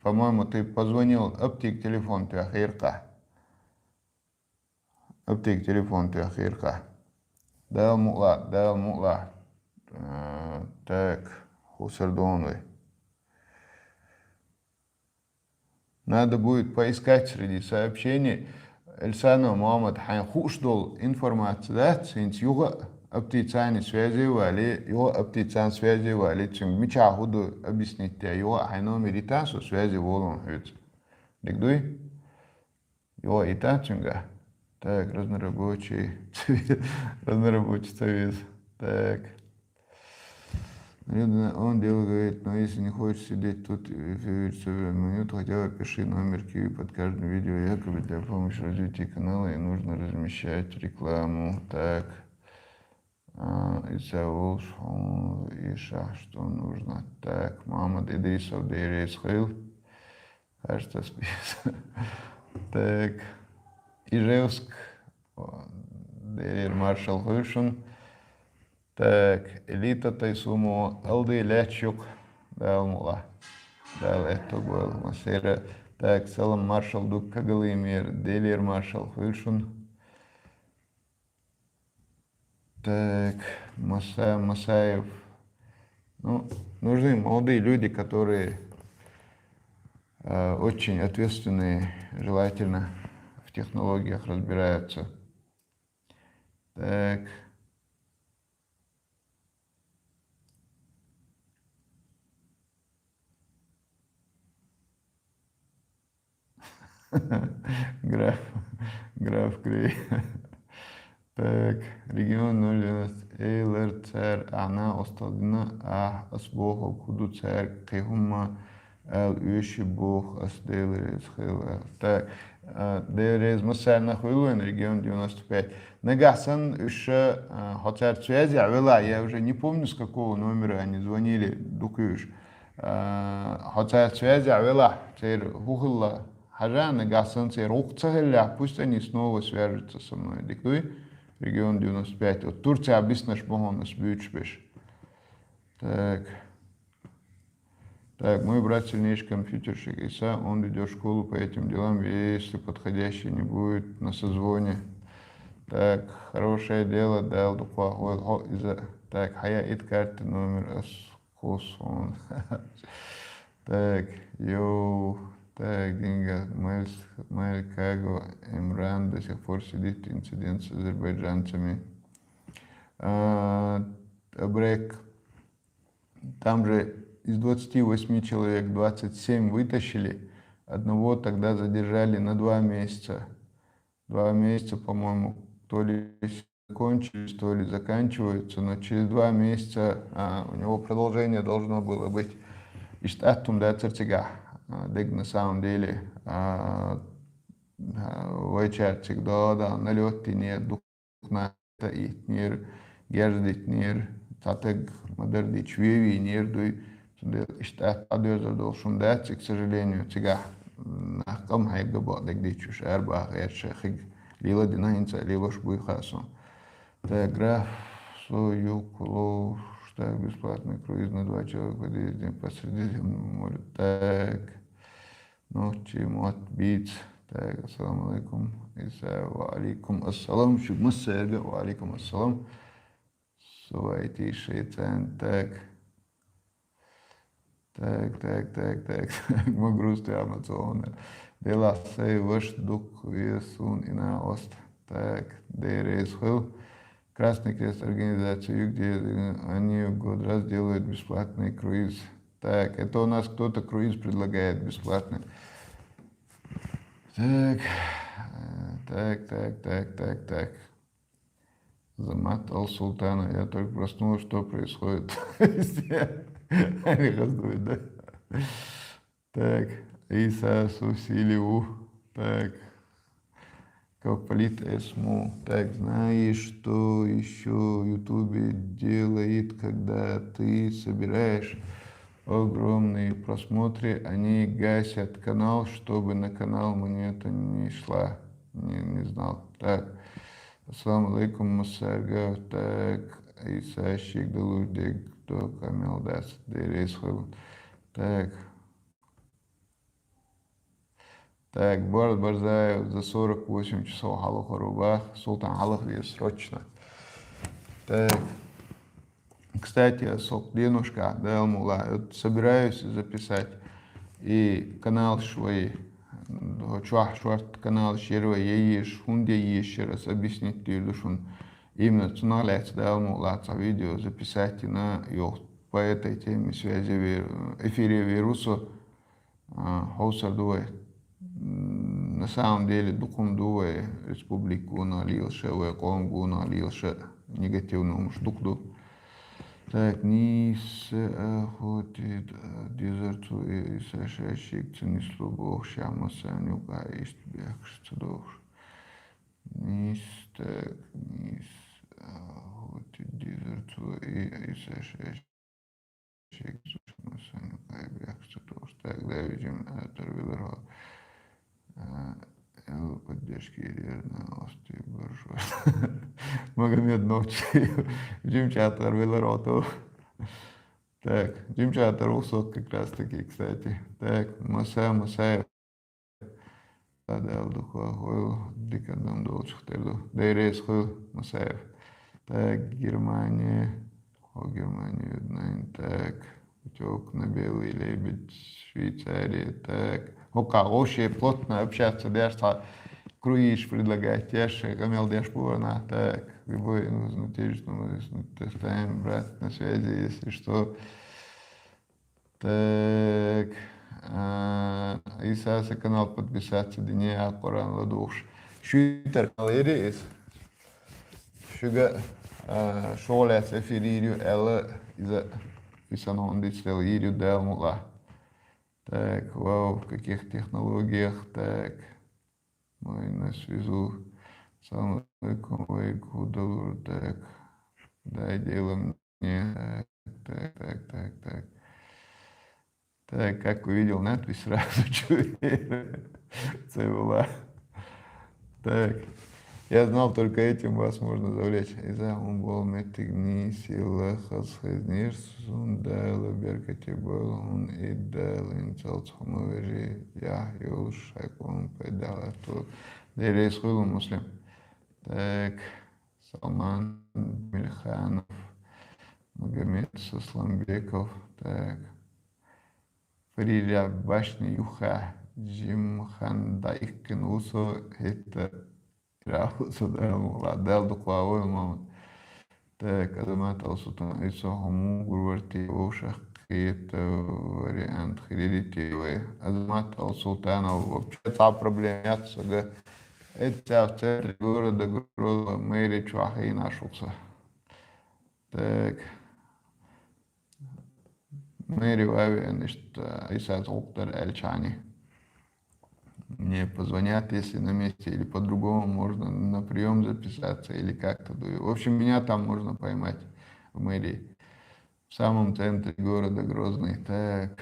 По-моему, ты позвонил, аптек телефон тӀехь хир кхы. Аптек телефон тӀехь хир кхы. Дала мукълахь, Дала мукълахь. Э, так, хӀусар дона вай. Надо будет поискать среди сообщений. Эльсанов Мухьаммад, хьайна хууш долу информаци дац, хӀинца юха аптекаца связи вали, юха аптекаца связи вали, цуьнга мичахь хӀун ду объяснить де, юха хьайн номер йита со, связи волу хьоьца. Дика дуй? Юха йита цуьнга. Так, разнорабочий. Разнорабочий ца веза. Так. Наверное, он дело говорит, но если не хочешь сидеть тут и фигурировать минут, хотя бы пиши номер Киви под каждым видео, якобы для помощи развития канала и нужно размещать рекламу. Так. А, и всё, уж, о, и ша, что нужно. Так, Мухьаммад Идрисов, Дела реза хуьлда. Кажется, список. Так. Ижевск. О, Делера маршалла хуьлда шуна. Так, Элита Тайсумова, Алды лаьтташ юкъа. Дала мукълахь. Дала аьтто бойла массеран. Так, салам маршалла ду Кагалымера, Делера маршалла хуьлда шуна. Так, Маса-, Масаев. Ну, нужны молодые люди, которые, э, очень ответственные, желательно в технологиях разбираются. Так. Граф, граф Грей. Так, регион ноль девяносто. Эйлар цара ахьа осталдина, ахь ас боху, кху ду цаьрга кхин хӀумма ала оьший боху ас, Дела реза хуьлда. Так, а, Дела реза массарна хуьлда вайн регион девяносто пять. Нагахь санна уьш, а, хьо цаьрца связехь велахь, я уже не помню, с какого номера они звонили, дукха уьш. А, хьо цаьрца связехь велахь, церан хӀун хилла хьажа, нагахь санна церан гӀуллакх ца хиллехь, пусть они снова свяжутся со мной. Дика дуй? Регион девяносто пять. Вот Турция биснарш бу хьуна ас буьйцуш берш. Так. Так, мой брат сильнейший компьютерщик, Иса, он ведёт школу по этим делам, если подходящий не будет на созвоне. Так, хорошее дело, Дала дукха вахавойла хьо иза. Так, хьаяийта карта номер, ас кхуссу хьуна. Так, йоу, так, Динга, Мель-, Мелькаго Эмран до сих пор сидит, инцидент с азербайджанцами. А, Абрек, там же из двадцати восьми человек двадцать семь вытащили, одного тогда задержали на два месяца. Два месяца, по-моему, то ли закончились, то ли заканчиваются, но через два месяца, а, у него продолжение должно было быть. Иштта атта хӀума дацара цигахь, а, дерг на самом деле, а, а, вайчаьрца цига да, да, налёт динера, дукха наха иттинера, герз дитинера, цхьа стаг ма-дарра дича вен вийнера дуй. Цундела иштта атта хӀума доьзар долуш хӀума дац, и, к сожалению, цигахь, м, нах къам хьегна бакъдерг дийцча, уьш арабаха гӀерта шайн хиг леладина, хӀинца а лелош буй хаьа суна. Так, граф, со юкъалуш, так, бесплатный круиз на два человека по Средиземному морю. Так, нохчийн мотт бийца. Так, ассаламу алайкум, Иса, ва алайкум ассалам, шуьга массаьрга, ва алайкум ассалам. Со вайтий шайцан, так. Так, так, так, так, так. Ма грусти, Амазона. Делахь сайн ваша дукха веза суна и накъост. Так, Дела реза хуьлда. Красный Крест организация, где они в год раз делают бесплатный круиз. Так, это у нас кто-то круиз предлагает бесплатный. Так, э, так, так, так, так, так. Замат Ал-Султанов, я только проснулась, что происходит? Они раздуют, да? Так, Иса Сусилиу. Так, Кавполит Эсму. Так, знаешь, что ещё в Ютубе делает, когда ты собираешь огромные просмотры, они гасят канал, чтобы на канал монета не шла. Не, не знал. Так. Ассаламу алейкум, массаьрга. Так, Иса, шуьга далур дерг доккха мел дац, Дела реза хуьлда. Так. Так, Борис Барзаев за сорок восемь часов хьалаха рубах. Султан хьалаха веза срочно. Так. Кстати, со деношка, Дала мукъ лахь, собираюсь записать. И канал швей, чух шорт канал шерва, я еш, хунде еш, раз объяснить дир ду шун. Именно цунах лаьца, Дала мукъ лахь, цхьа видео записать йина, йох, по этой теме связи вер-, эфире веру со. А, хьовсар ду вай. М, на самом деле, дукха ду вай республика гонах лелаш, вай къам гонах лелаш, негативный хӀумаш дукха ду. Так, нийса, э, хоть и, э, дезар цо и, и саша шик ца нислу бохуш, ша массарна юкъа иштта бехкаш ца дохуш. Нийса, так, нийса, э, хоть и дезар цо и, и саша шик ца нислу бохуш, ша массарна юкъа бехкаш ца дохуш. Так, да, видимо, автор вилар хьо. А, эл поддержки Ирина Остюбаршо. Магомед Новчи. Джим чатар велар ото. Так, Джим чатар усок как раз таки, кстати. Так, Маса Масаев. Дала дукха хуьлда, дика адам долчух тера ду. Деррес хуьлда, Масаев. Так, Германия. О, Германия, Вьетнам. Так, путёвка на Белый лебедь, Швейцария. Так, хӀокха вообще плотно общаться деш, цхьа круизаш предлагать деш, къамел деш бу вайна. Так, любой нужно тежно, тестаем, брат, на связи, если что. Так, а, Исаса канал подписаться дине, а Къуръан ладувгӀуш. Шуьйтар канал ири из. Шуьга, а, шолац эфир йийр ю аьлла, иза, иза ногӀун дицлел йийр ю, Дала мукъ лахь. Так, вау, в каких технологиях, так. Мы на связу. Салам алейкум, вай куда, так. Дай дело мне. Так, так, так, так, так. Так, как увидел надпись, сразу чуєш. Це була. Так. Я знал, только этим вас можно завлечь. Иза хӀун бола меттиг нийсилла хазхезнеш, сун Дала беркате бойла хӀун и Дала инсалц хӀума вежи, яхь йолуш шайкъун пайдалату. Деррес хуьлу, Муслим. Так, Салман Мильханов, Магомед Сосламбеков. Так. Фриря башни юха Джимхан дайккин усо хетта. Раху со Дала мукъ лахь, Дала дукха войла, Мамад. Так, Азамат Алсултан, Исо хӀума гурварти вовшах кхета вариант хилирити вай. Азамат Алсултанов, вообще цхьа проблема яц сога. Эццав центре города Грозного мэри чохь хийнаш ву со. Так. Мэри вави, значит, Исас гӀуллакх дар аьлчани. Мне позвонят, если на месте, или по-другому можно на приём записаться, или как-то. В общем, меня там можно поймать в мэрии. В самом центре города Грозный. Так.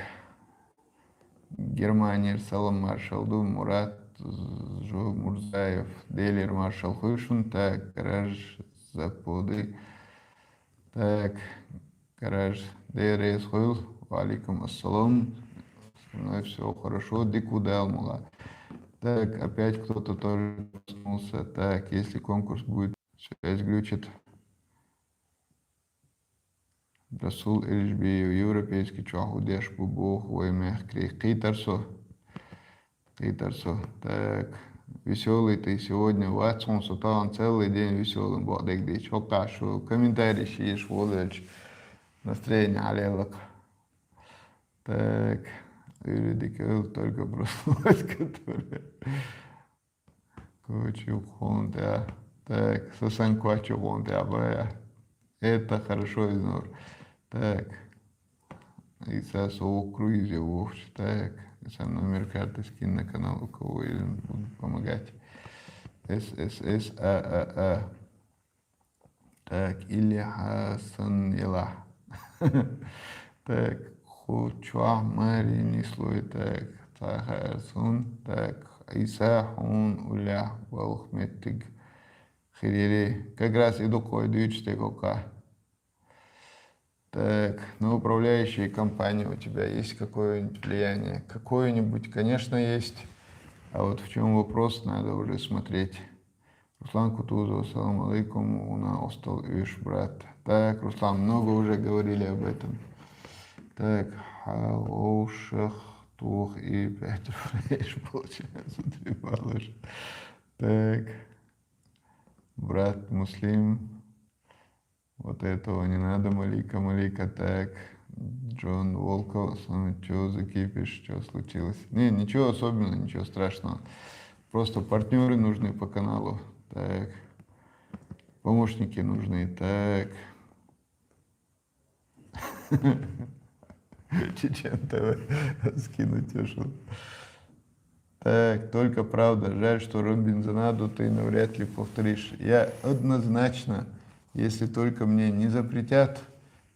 Германия, салам маршал ду, Мурат Жумурзаев, Делер маршал хуьлда шун, так, гараж западу. Так, гараж, деррес хуьлда, ва алейкум ассалам. Со мной всё хорошо, дика ву, Дала мукъ лахь. Так, опять кто-то тоже проснулся. Так, если конкурс будет, связь глючит. Расул Иришбиев, европейский чохь хӀун деш бу боху вай мехкарий? Кхийтар со. Кхийтар со. Так, весёлый ты сегодня, вац хьуна со тахана целый день весёлый боху дерг дийча. ХӀокхахь шу комментарий шийша волавелча настроение хьалелакха. Так, Юрий Дикел, только проснулась, который Кочу хунта. Так, со сан кочу хунта, бая. Это хорошо, Изнур. Так. Иса со круизе вовча. Так. Иса номер карты скинь на канал, у кого есть, буду помогать. С С С А А А. Так, или Хасан Елах. Так, ху чохь маре нислой, так, цхьа хаар сун, так, Иса хьуна уллехь балха меттиг хир яри. Как раз и дукхой дуьйцу стегокха. Так, на управляющие компании у тебя есть какое-нибудь влияние? Какое-нибудь, конечно, есть. А вот в чем вопрос, надо уже смотреть. Руслан Кутузов, салам алейкум, уна остал иш, брат. Так, Руслан, много уже говорили об этом. Так, хороших двух и пять рублей получается, три балла. Так, брат Муслим, вот этого не надо, Малика, Малика, так. Джон Волков, что закипишь, что случилось? Не, ничего особенного, ничего страшного. Просто партнеры нужны по каналу. Так. Помощники нужны. Так. Чечен ТВ. Скинуть ушел. Так, только правда. Жаль, что Робинзонаду ты навряд ли повторишь. Я однозначно, если только мне не запретят,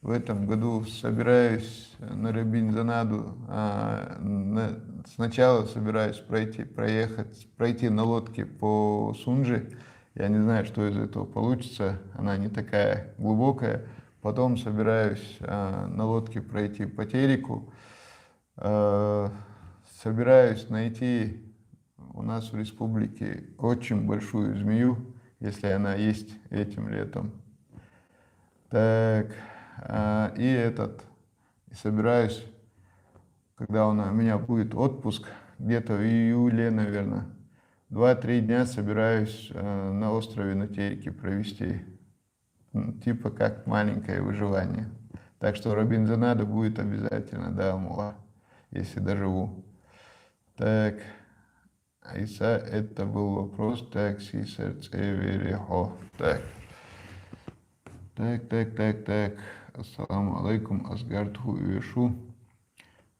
в этом году собираюсь на Робинзонаду. А, на- сначала собираюсь пройти, проехать, пройти на лодке по Сунже. Я не знаю, что из этого получится. Она не такая глубокая. Потом собираюсь а, на лодке пройти по Тереку. Э, собираюсь найти у нас в республике очень большую змею, если она есть этим летом. Так, а, и этот, и собираюсь, когда у на- у меня будет отпуск, где-то в июле, наверное, два-три дня собираюсь э, на острове на Тереке провести. М, Типа как маленькое выживание. Так что Робинзонада будет обязательно, да, Мула, если доживу. Так, Иса, это был вопрос. Так, Сисер Цеверехо. Так. Так, так, так, так. Ассаламу алейкум, Асгард Хуешу.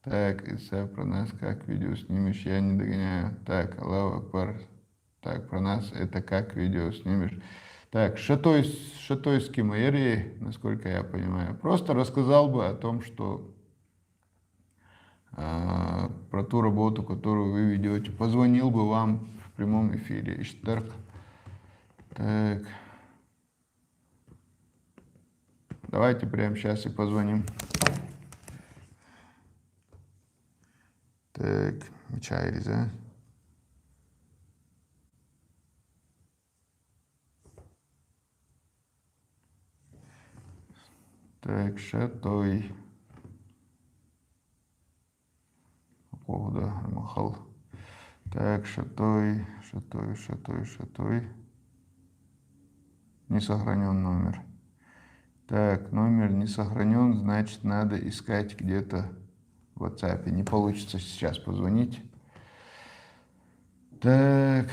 Так, Иса, про нас как видео снимешь? Я не догоняю. Так, Аллаху Акбар. Так, про нас это как видео снимешь? Так, Шатой, Шатойский Майори, насколько я понимаю. Просто рассказал бы о том, что а, про ту работу, которую вы ведете. Позвонил бы вам в прямом эфире. Иштарк. Так. Давайте прямо сейчас и позвоним. Так, Мичайриза. Так, Шатой. Повода Махал. Так, Шатой, Шатой, Шатой, Шатой. Не сохранен номер. Так, номер не сохранен, значит, надо искать где-то в WhatsApp. Не получится сейчас позвонить. Так,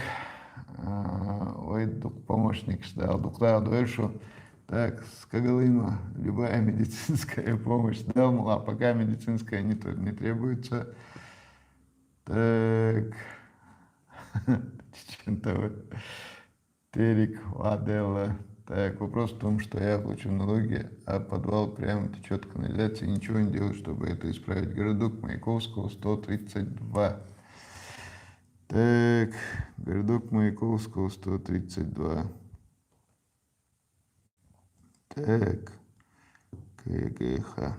а, ой, дук помощник ждал, дук да дольше. Так, скагалыма, любая медицинская помощь. Да, мула, пока медицинская не, тр- не требуется. Так, Чечен ТВ. Терек, Ваделла. Так, вопрос в том, что я плачу налоги, а подвал прямо течет канализация, ничего не делаю, чтобы это исправить. Городок Маяковского, сто тридцать два. Так, городок Маяковского, сто тридцать два. Так, КГХ.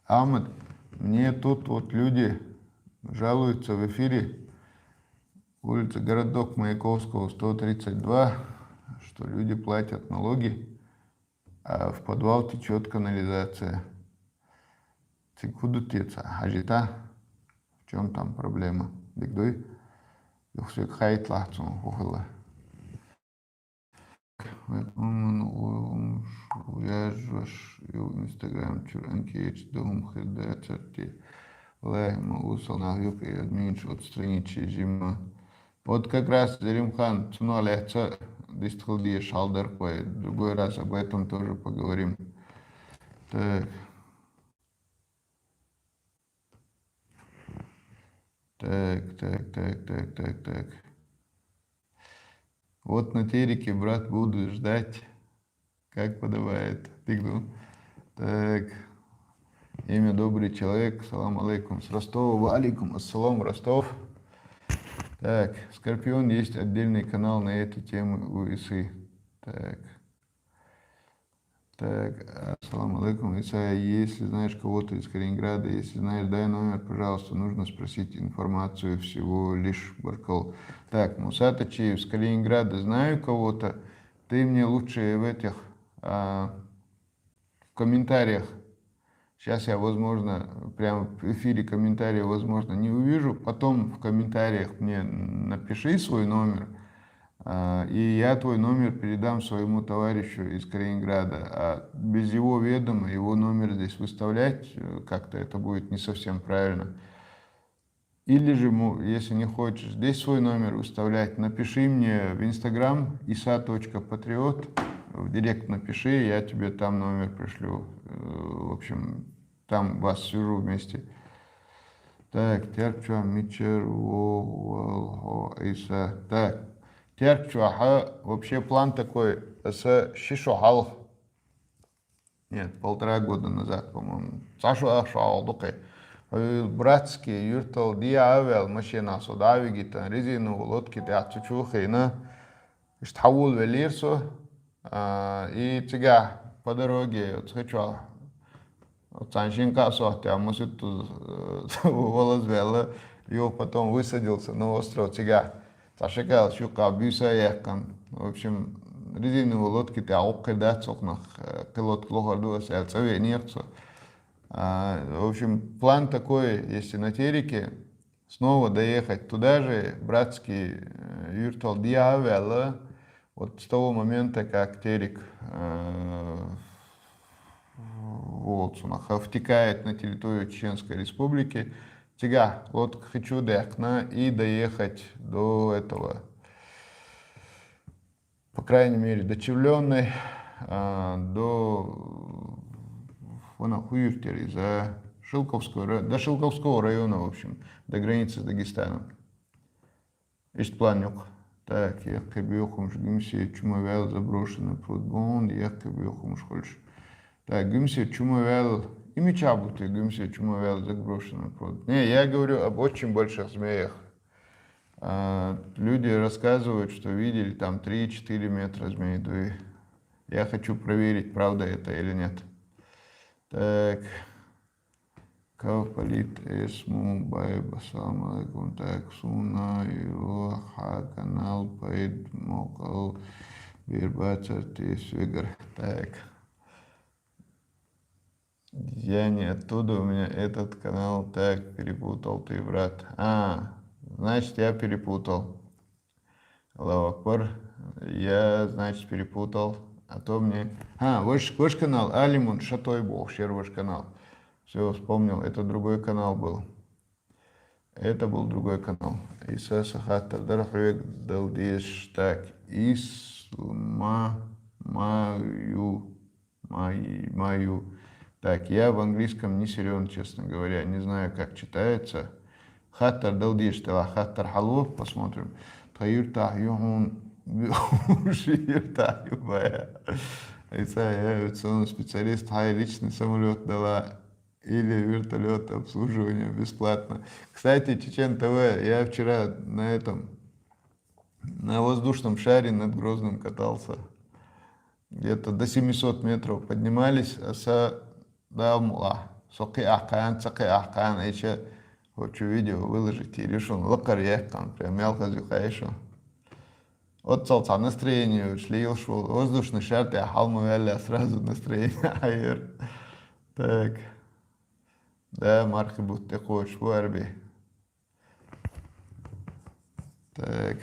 Ахмед, мне тут вот люди жалуются в эфире, улица Городок Маяковского, сто тридцать два, что люди платят налоги, а в подвал течет канализация. Цикудутеца, хажита. В чем там проблема? Дигдуй. Юхсик хайт лахцун хухила. Поэтому я жваш ю Инстаграм чур анкеч дом хирда царти. Валлахи, ма усал нах юк и админч отстранить жима. Вот как раз Даримхан цуна лехца дистхал дие шалдар кой. Другой раз об этом тоже поговорим. Так. Так, так, так, так, так, так. Вот на Тереке, брат, буду ждать, как подобает. Тыгну. Так. Имя добрый человек. Салам алейкум. С Ростова. Ва алейкум ассалам, Ростов. Так, Скорпион, есть отдельный канал на эту тему у Исы. Так. Так, ассаламу алейкум. Иса, если знаешь кого-то из Калининграда, если знаешь, дай номер, пожалуйста, нужно спросить информацию всего лишь, баркал. Так, Муса Тачиев, из Калининграда знаю кого-то, ты мне лучше в этих, а, в комментариях. Сейчас я, возможно, прямо в эфире комментария, возможно, не увижу. Потом в комментариях мне напиши свой номер, а, и я твой номер передам своему товарищу из Калининграда. А без его ведома, его номер здесь выставлять, э, как-то это будет не совсем правильно. Или же, если не хочешь здесь свой номер выставлять, напиши мне в Instagram isa точка патриот, в директ напиши, я тебе там номер пришлю. Э, в общем, там вас свяжу вместе. Так, тяг чуа мичир, во, вал, хо, Иса. Так, тяг чуа, вообще план такой, с шишо халх. Нет, полтора года назад, по-моему. Сашу ахшу алдукы. Братский юртал диавел машина со давигитан резиновый лодки тяцучухина. Иштхавул велирсо. И цига по дороге, вот хочу. Вот саншин касо, а мусит волос вела. И он потом высадился на остров цига. Сашикал шука бюса якан. В общем, резиновые лодки тя оккы да цокнах, э, кылот лохар дуас, я цаве нерцо. А, в общем, план такой, если на телеке, снова доехать туда же, братский, э, юртал диавела, вот с того момента, как телек, э, вот, сунаха, втекает на территорию Чеченской Республики, цига лодка хочу дехна и доехать до этого, по крайней мере, до Чевлённой, а, до, вон хуюртери, за Шелковского ра-, до Шелковского района, в общем, до границы с Дагестаном. Есть план юк. Так, я кыбиохумш гимсе чумавел заброшенный пруд бон, я кыбиохумш хольш. Так, гимсе чумавел, ими чабуты, гимсе чумавел заброшенный пруд. Не, я говорю об очень больших змеях. А, люди рассказывают, что видели там три-четыре метра змей дуи. Я хочу проверить, правда это или нет. Так. Кавпалит эсму бай басалам алейкум. Так, суна юха канал пайд мокал бирбацар тесвегар. Так. Я не оттуда, у меня этот канал, так, перепутал ты, брат. А, значит, я перепутал. Аллаху Акбар. Я, значит, перепутал. А то мне... А, ваш, ваш канал, Алимун Шатой Бохшер, ваш канал. Все, вспомнил, это другой канал был. Это был другой канал. Иса Сахатар, Дархвек, Далдиш, так, Исма, Маю, Май-, Маю. Так, я в английском не силен, честно говоря, не знаю, как читается. Хаттар Далдиш, да, Хаттар Халу, посмотрим. Таюртах Юхун, Юхун, Юбая. Иса, я авиационный специалист, хай личный самолет дала. Или вертолет обслуживание бесплатно. Кстати, Чечен ТВ, я вчера на этом, на воздушном шаре над Грозным катался. Где-то до семисот метров поднимались, а са да мула. Соки ахкан, соки ахкан, эче хочу видео выложить и решил. Лакар яхкан, прям мелко зюкаешо. Вот солнца настроение, шлил, шел. Воздушный шар, я халму вяля, сразу настроение айыр. Так. Да, мархи будто коч, барби. Так.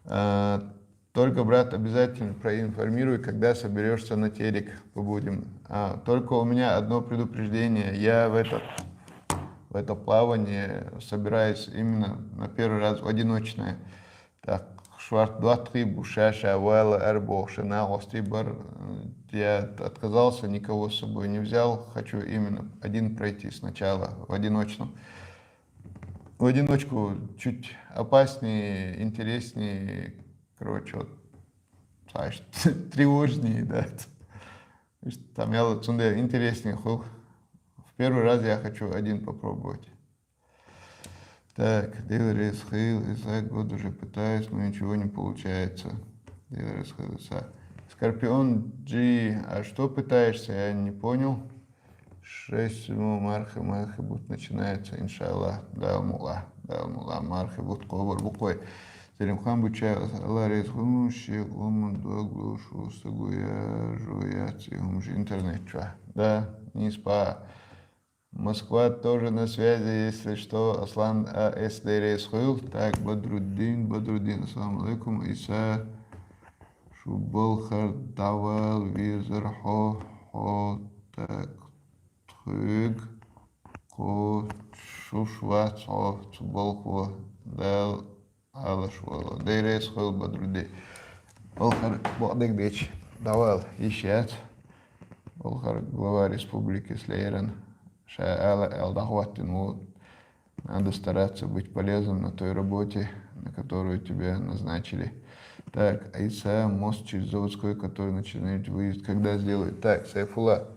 А, только, брат, обязательно проинформируй, когда соберешься на телек, побудем. А, только у меня одно предупреждение. Я в этот, в это плавание собираюсь именно на первый раз в одиночное. Так, шварт дуатхи бушаша вала арбохши на гости бар. Я отказался, никого с собой не взял. Хочу именно один пройти сначала, в одиночном. В одиночку чуть опаснее, интереснее, короче, вот, знаешь, тревожнее, да. Там я вот сунде интереснее ху. В первый раз я хочу один попробовать. Так, Дилрис Хил, Исаак, год уже пытаюсь, но ничего не получается. Дилрис Хил, Исаак. Скорпион G, а что пытаешься? Я не понял. Шесть седьмого мархы, мархы будут начинается, иншаллах. Далмула, далмула, мархы будут кобар буквой. Селимхан Бучаев, Алла резхун, ши гумун дог был шуса гуя, жуя, цихум жи интернет чуа. Да, не спа. Москва тоже на связи, если что. Аслан А С Дерес Хуйл. Так, Бадруддин, Бадруддин, ассаламу алейкум. Иса шубал хар давал визер хо, хо, так, тхуг, ко, шушва, цо, цубал хо, дал, алаш вала. Дерес Хуйл, Бадруддин. Ол хар бадык деч давал ишят. Ол хар глава республики Слейран. Ша ала алдахваттин, вот. Надо стараться быть полезным на той работе, на которую тебя назначили. Так, Иса, мост через Заводской, который начинает выезд, когда сделают? Так, Сайфула,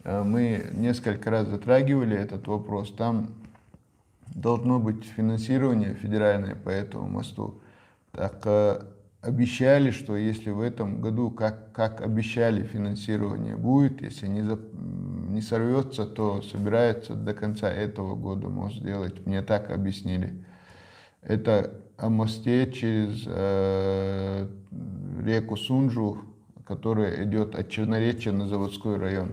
а, мы несколько раз затрагивали этот вопрос. Там должно быть финансирование федеральное по этому мосту. Так, э, обещали, что если в этом году, как, как обещали, финансирование будет, если не, зап- м, не сорвется, то собирается до конца этого года мост сделать. Мне так объяснили. Это о мосте через, э, реку Сунжу, которая идет от Черноречья на Заводской район.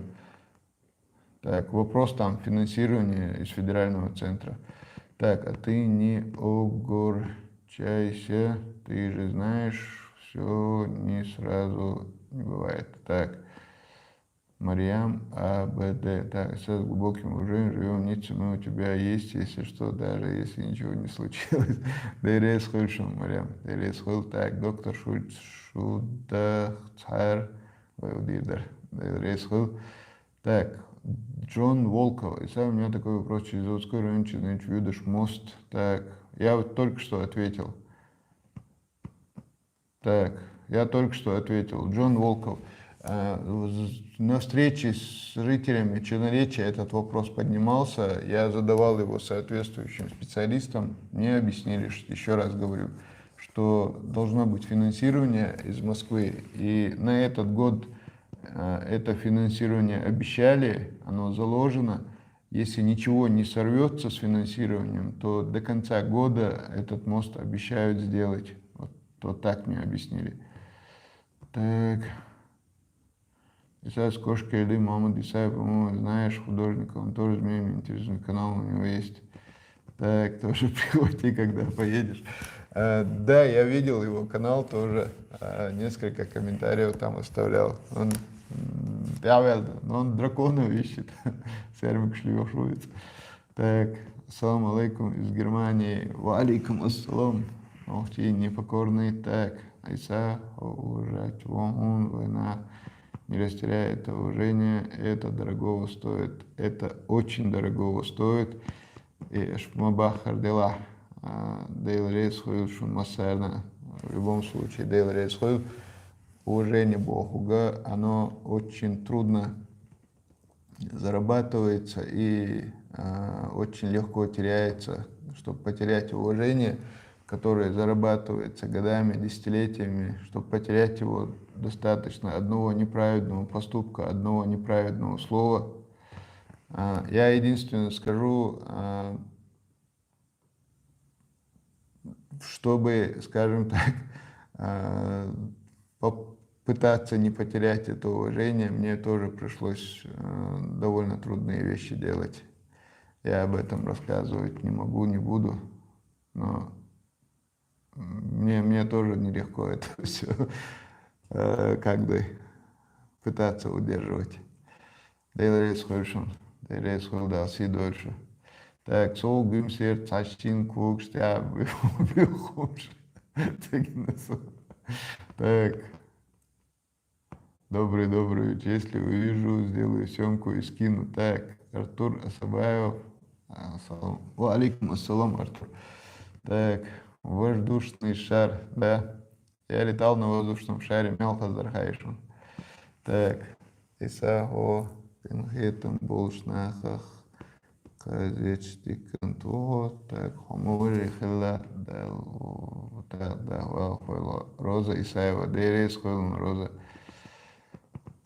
Так, вопрос там финансирования из федерального центра. Так, а ты не огорчайся, ты же знаешь, все не сразу не бывает. Так, Мариам А Б Д. Так, с глубоким уважением, живем в Ницце, мы у тебя есть, если что, даже если ничего не случилось. Дерес Хуйл шун, Мариам. Дерес Хуйл, так, доктор Шульц, Шуда, Цар, Вайудирдар. Дерес Хуйл. Так, Джон Волков. Иса, у меня такой вопрос. Через Заводской район, через Нынче Юдаш мост. Так, я вот только что ответил. Так, я только что ответил. Джон Волков. Э, з- На встрече с жителями Черноречья этот вопрос поднимался. Я задавал его соответствующим специалистам. Мне объяснили, что, еще раз говорю, что должно быть финансирование из Москвы. И на этот год э, это финансирование обещали, оно заложено. Если ничего не сорвется с финансированием, то до конца года этот мост обещают сделать. Вот, вот так мне объяснили. Так. Исаев, Кошка Еды, Мама Дисаев, по-моему, знаешь художника, он тоже змеями интересный канал у него есть. Так, тоже приходи, когда поедешь. Э, Да, я видел его канал тоже. Э, Несколько комментариев там оставлял. Он, м, я верю, но он драконов ищет. Сермик шлюшуется. Так, ассаламу алейкум из Германии. Ва алейкум ассалам. Ох, ты непокорный. Так, Иса, уважать вон, война. Не растеряй это уважение. Это дорогого стоит. Это очень дорогого стоит. И аш ма бахар дела, а, Дейл Рейс Хуйл шун массарна. В любом случае, Дейл Рейс Хуйл, уважение Богу, оно очень трудно зарабатывается и а, очень легко теряется. Чтобы потерять уважение, которое зарабатывается годами, десятилетиями, чтобы потерять его, достаточно одного неправедного поступка, одного неправедного слова. А, Я единственное скажу, а, чтобы, скажем так, а, попытаться не потерять это уважение, мне тоже пришлось э, довольно трудные вещи делать. Я об этом рассказывать не могу, не буду, но мне, мне тоже нелегко это все как бы пытаться удерживать. Дейл Рейс Хуйл шун, Дейл Рейс Хуйл да си дольше. Так, сол гимсер цачин кукш, я бихумш. Так, добрый, добрый вечер. Если увижу, сделаю съемку и скину. Так, Артур Асабаев. Ассалам. Ва алейкум ассалам, Артур. Так, воздушный шар, да. Я летал на воздушном шаре, мел хазар хайшун. Так, Иса, о, пинхетом болшнахах, казечтикан то, так, хомори хила, да, да, да, ва, хуйло. Роза Исаева, Дерес хуйлун, Роза.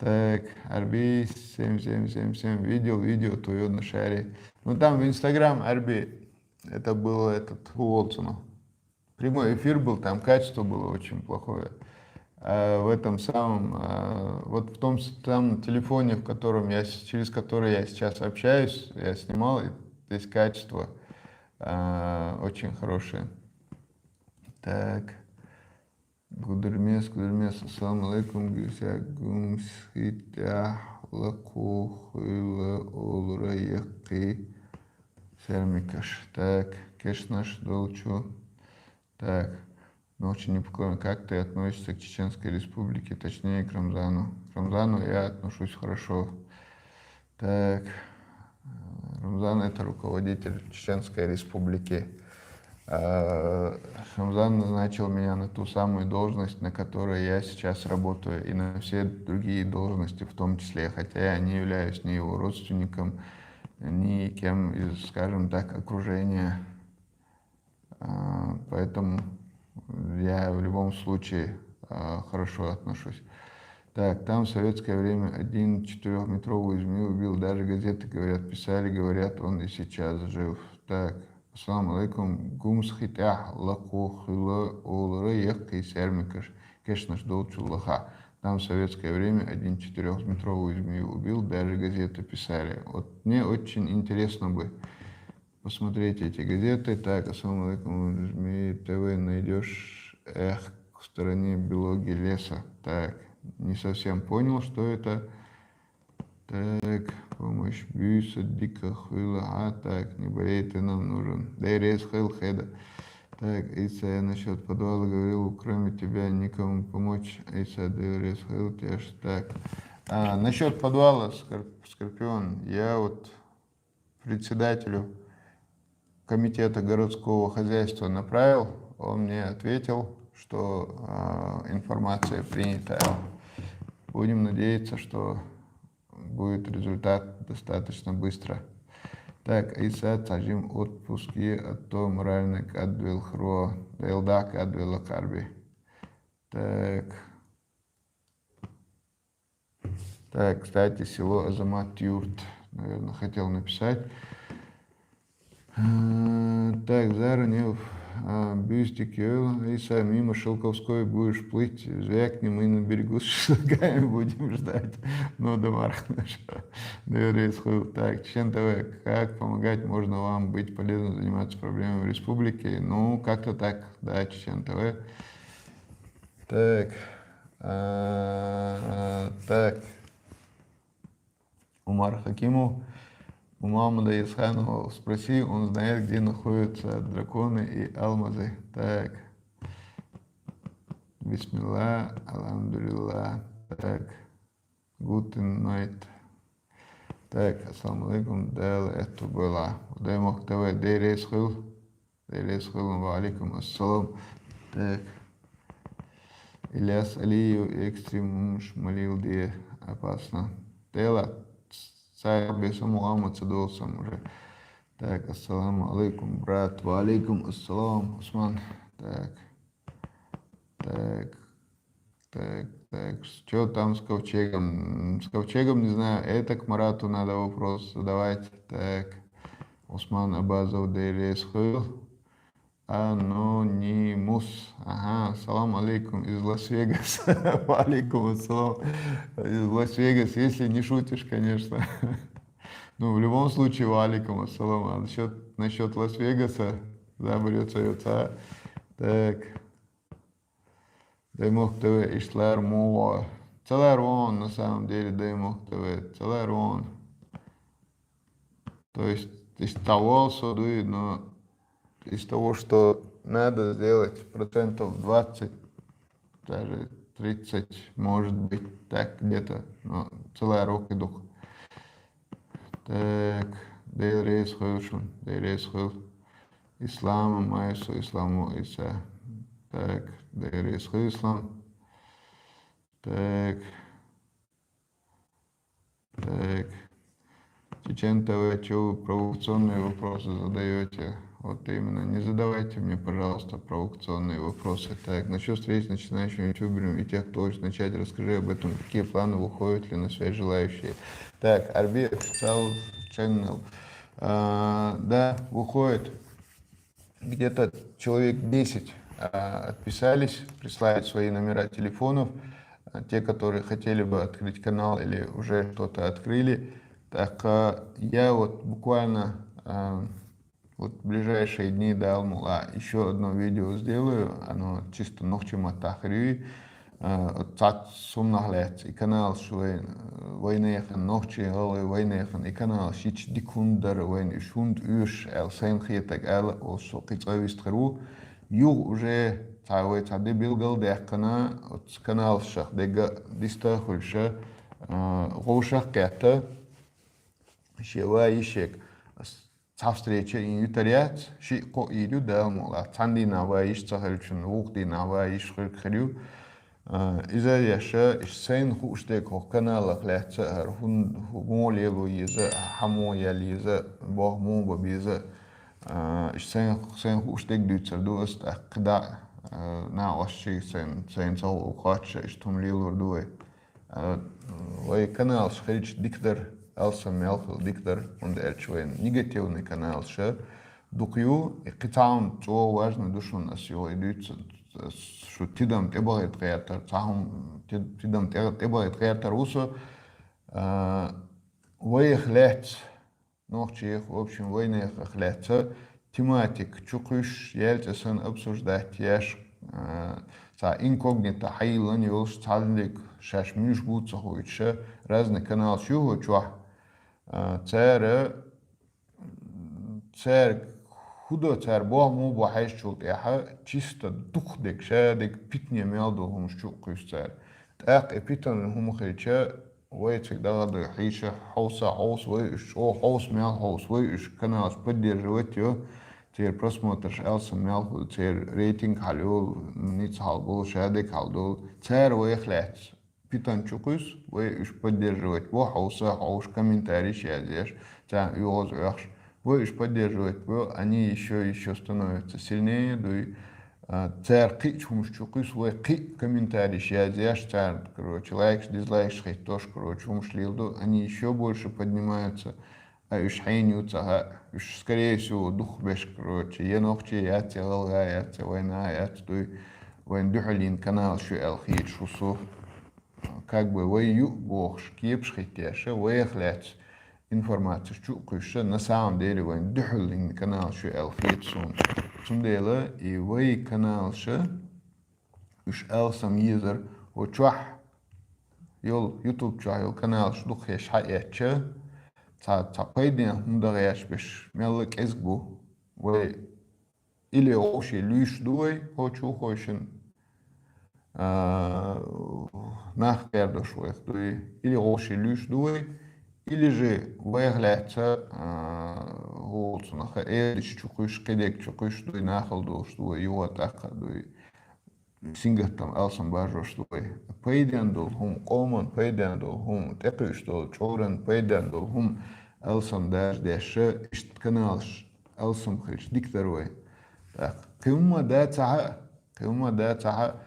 Так, Арби семь семь семь семь. Видел видео твое на шаре. Ну, там в Инстаграм Арби, это было этот, Уолсона. Прямой эфир был, там качество было очень плохое. А в этом самом, а, вот в том самом телефоне, в котором я, с- через который я сейчас общаюсь, я снимал, и здесь качество а, очень хорошее. Так. Гудермес, Гудермес, ассаламу алейкум, Гюся Гумсхитя, Лаку, Хуйла, Олра, Яхи, Сермикаш. Так, Кешнаш, Долчу. Так, ну, очень непокорно. Как ты относишься к Чеченской Республике, точнее, к Рамзану? К Рамзану я отношусь хорошо. Так, Рамзан — это руководитель Чеченской Республики. А, Рамзан назначил меня на ту самую должность, на которой я сейчас работаю, и на все другие должности в том числе, хотя я не являюсь ни его родственником, ни кем из, скажем так, окружения. А, Поэтому я в любом случае а, хорошо отношусь. Так, там в советское время один четырехметровую змею убил, даже газеты, говорят, писали, говорят, он и сейчас жив. Так, ассаламу алейкум, Гумсхитя, Лаку, Хуйла, Олра, Яхи, Сермикаш, Кешнаш, Долчу, Лаха. Там в советское время один четырехметровую змею убил, даже газеты писали. Вот мне очень интересно бы посмотреть эти газеты. Так, ассаламу алейкум, Змеи ТВ найдешь. Эх, в стороне Белоги леса. Так, не совсем понял, что это. Так, помощь Бюса, Дика, Хуйла. А, так, не болей, ты нам нужен. Дейрес Хейл Хеда. Так, Иса, я насчет подвала говорил, кроме тебя никому помочь. Иса, Дейрес Хейл, Тяж. Так, а, насчет подвала, Скорп- Скорпион, я вот председателю комитета городского хозяйства направил, он мне ответил, что а, информация принята. Будем надеяться, что будет результат достаточно быстро. Так, Иса, Цажим, отпуск, а то моральный кадвел хро, делда кадвела карби. Так. Так, кстати, село Азамат Юрт, наверное, хотел написать. Э, Так, Зара, не, а, Бюстик, Йоэл, Иса, мимо Шелковской будешь плыть, звякни, мы на берегу с шашлыками будем ждать. Ну, да, Марк, хорошо. Доверие сходу. Так, Чечен ТВ, как помогать можно вам быть полезным, заниматься проблемами республики? Ну, как-то так, да, Чечен ТВ. Так, а, так. Умар Хакимов. У Мамада Ясханова спроси, он знает, где находятся драконы и алмазы. Так. Бисмилла, алхамдулилла. Так. Гутен найт. Так, ассаламу алейкум. Дел эту была. Удай Мохтаве, Дейрес Хил. Дейрес Хил, ва алейкум ассалам. Так. Ильяс Алиев, экстрим шмалил де опасно. Тела. Сай бесом уламаться долсам уже. Так, ассаламу алейкум, брат. Ва алейкум ассалам, Усман. Так. Так. Так, так. Что там с ковчегом? М, С ковчегом не знаю. Это к Марату надо вопрос задавать. Так. Усман Абазов, Дейрес Хил. Анонимус. Ага, салам алейкум из Лас-Вегаса. Ва алейкум ассалам. Из Лас-Вегаса, если не шутишь, конечно. Ну, в любом случае, ва алейкум ассалам. А насчет, насчет Лас-Вегаса, заберется. Так. Даймок ТВ, ишлар муо. Целар вон, на самом деле, Даймок ТВ. Целар вон. То есть из того суды, но из того, что надо сделать, процентов двадцать, даже тридцать, может быть, так где-то. Но целый урок иду. Так, Дейрес Хилшун, Дейрес Хил. Ислам, Майсу, Исламу, Иса. Так, Дейрес Хил, Ислам. Так. Так. Чечен ТВ, чё вы провокационные вопросы задаете? Вот именно. Не задавайте мне, пожалуйста, провокационные вопросы. Так, насчет встреч с начинающими ютуберами и тех, кто хочет начать, расскажи об этом. Какие планы, выходят ли на связь желающие? Так, Арби Official Channel. А, да, выходит. Где-то человек десять а, отписались, прислали свои номера телефонов. А, те, которые хотели бы открыть канал или уже что-то открыли. Так, а, я вот буквально а, вот в ближайшие дни дал мула еще одно видео сделаю, оно чисто нохчи матахрюй. Э, вот цац сумнах лец, и канал швей, вайнехан, нохчи галы вайнехан, и канал шич дикундар вайн шунд уш, эл сайн хетак эл, ол шо кицавист хру. Юг уже цавай цаде билгал дехкана, вот канал шах дега диста хульша, э, гошах кята, шева ишек. Цхьа встреча ин ютаряц, ши кхо илю далмула. Цхьан дийнахь вай иш ца хилчун, вукх дийнахь вай иш хилг хилю. А, иза яша, иш сайн хууш дег хох каналах лаьца, ар хун, ху-, мо лелу еза, хамо ял еза, бох мо ба беза. А, иш сайн, сайн хууш дег дуьцар ду ас, так, кда, а, на аш ши сайн, сайн цау ухача, иш тум лелур дуй. А, вай каналш хилч диктор, алсам мелхил диктор, хӀунда аьлча вайн негативный каналш дукха ю, и кхин цхьа хӀума чӀогӀа важный ду шуна ас юха и дуьйцу, ас шу тидам тӀебахийта гӀертар, цхьа хӀума ти-, тидам тӀе-, тӀебахийта гӀертар ву со, а, вайх лаьцна, нохчех, в общем, вайнех лаьцна тематика чукхуьйсуш, яьлча сан обсуждать еш, а, цхьа инкогнито хьайиллан йолуш, цхьаьнниг шаьш муьш бу ца хуьйтуша, разный каналш ю хӀу чохь. А, цара, цара хӀу до, цара боху муха бу хьаьжчул тӀаьхьа, чисто дукха дег, ша дег питане мел долу хӀумаш чукхуьйсу цара. ТӀаккха и питана хӀума хилча, вай цига дагӀа ду хьийша хьовса, хьовса вай уьш, чӀогӀа хьовса мел хьовса вай уьш, каналаш поддерживать йо, церан просмотрш алсам мел хуьлу, церан рейтинг хьалйолу, ницкъ хьалболу, шадерг хьалдолу. Цара вайх лаьцна питана чукхуьйсу, вай уьш поддерживать бо, хьовса, хьовша комментарийш язъеш, царна оьгӀаз оьхуш. Вай уьш поддерживать бо, они ещё, ещё становятся сильнее, дуй. А, цара кхиъчу хӀумаш чукхуьйсу, вай кхиъ комментарийш язъеш, царна, короче, лайкаш, дизлайкаш хӀиттош, короче, хӀумаш леладо, они ещё больше поднимаются, а уьш хьенан ю ца хаьа, уьш, скорее всего, духхьабеш, короче, я нохчий яц, я гӀалгӀа яц, я вайна яц, дуй, вайн дуьхьаллин каналаш ю аьлла хеташ ву со. Как бы вай ю бохуш, кепаш хӀиттеша, вайх лаьцна информацеш чукхуьйсуша, на самом деле вайн дуьхьаллин каналаш ю аьлла хета суна. Цундела и вай каналаша уьш алсам езар, хӀу чохь йолу, YouTube чохь йолу каналаш дукхаеш хьаэцча, цхьа, цхьа пайден хӀума дан гӀерташ берш мелла кӀезиг бу. Вай или гӀовший луьйш ду вай, хӀу чу хойшина, а, нах кхердош вайх дуй, или гӀовший луьйш ду вай, или же вайх лаьцна, а, гӀулцунаха эдиш чукхуьйсуш, кхидерг чукхуьйсуш дуй, нахала долуш ду вай, юха тӀаккха дуй. Сингаттам алсам бажош ду вай. Пайден долу хӀума, къоман пайден долу хӀума, тӀекхуьуш долу, чӀоран пайден долу хӀума алсам дажа деш, иштта каналаш алсам хилча дика дара вай. ТӀаккха кхин хӀума дац ахьа, кхин хӀума дац ахьа.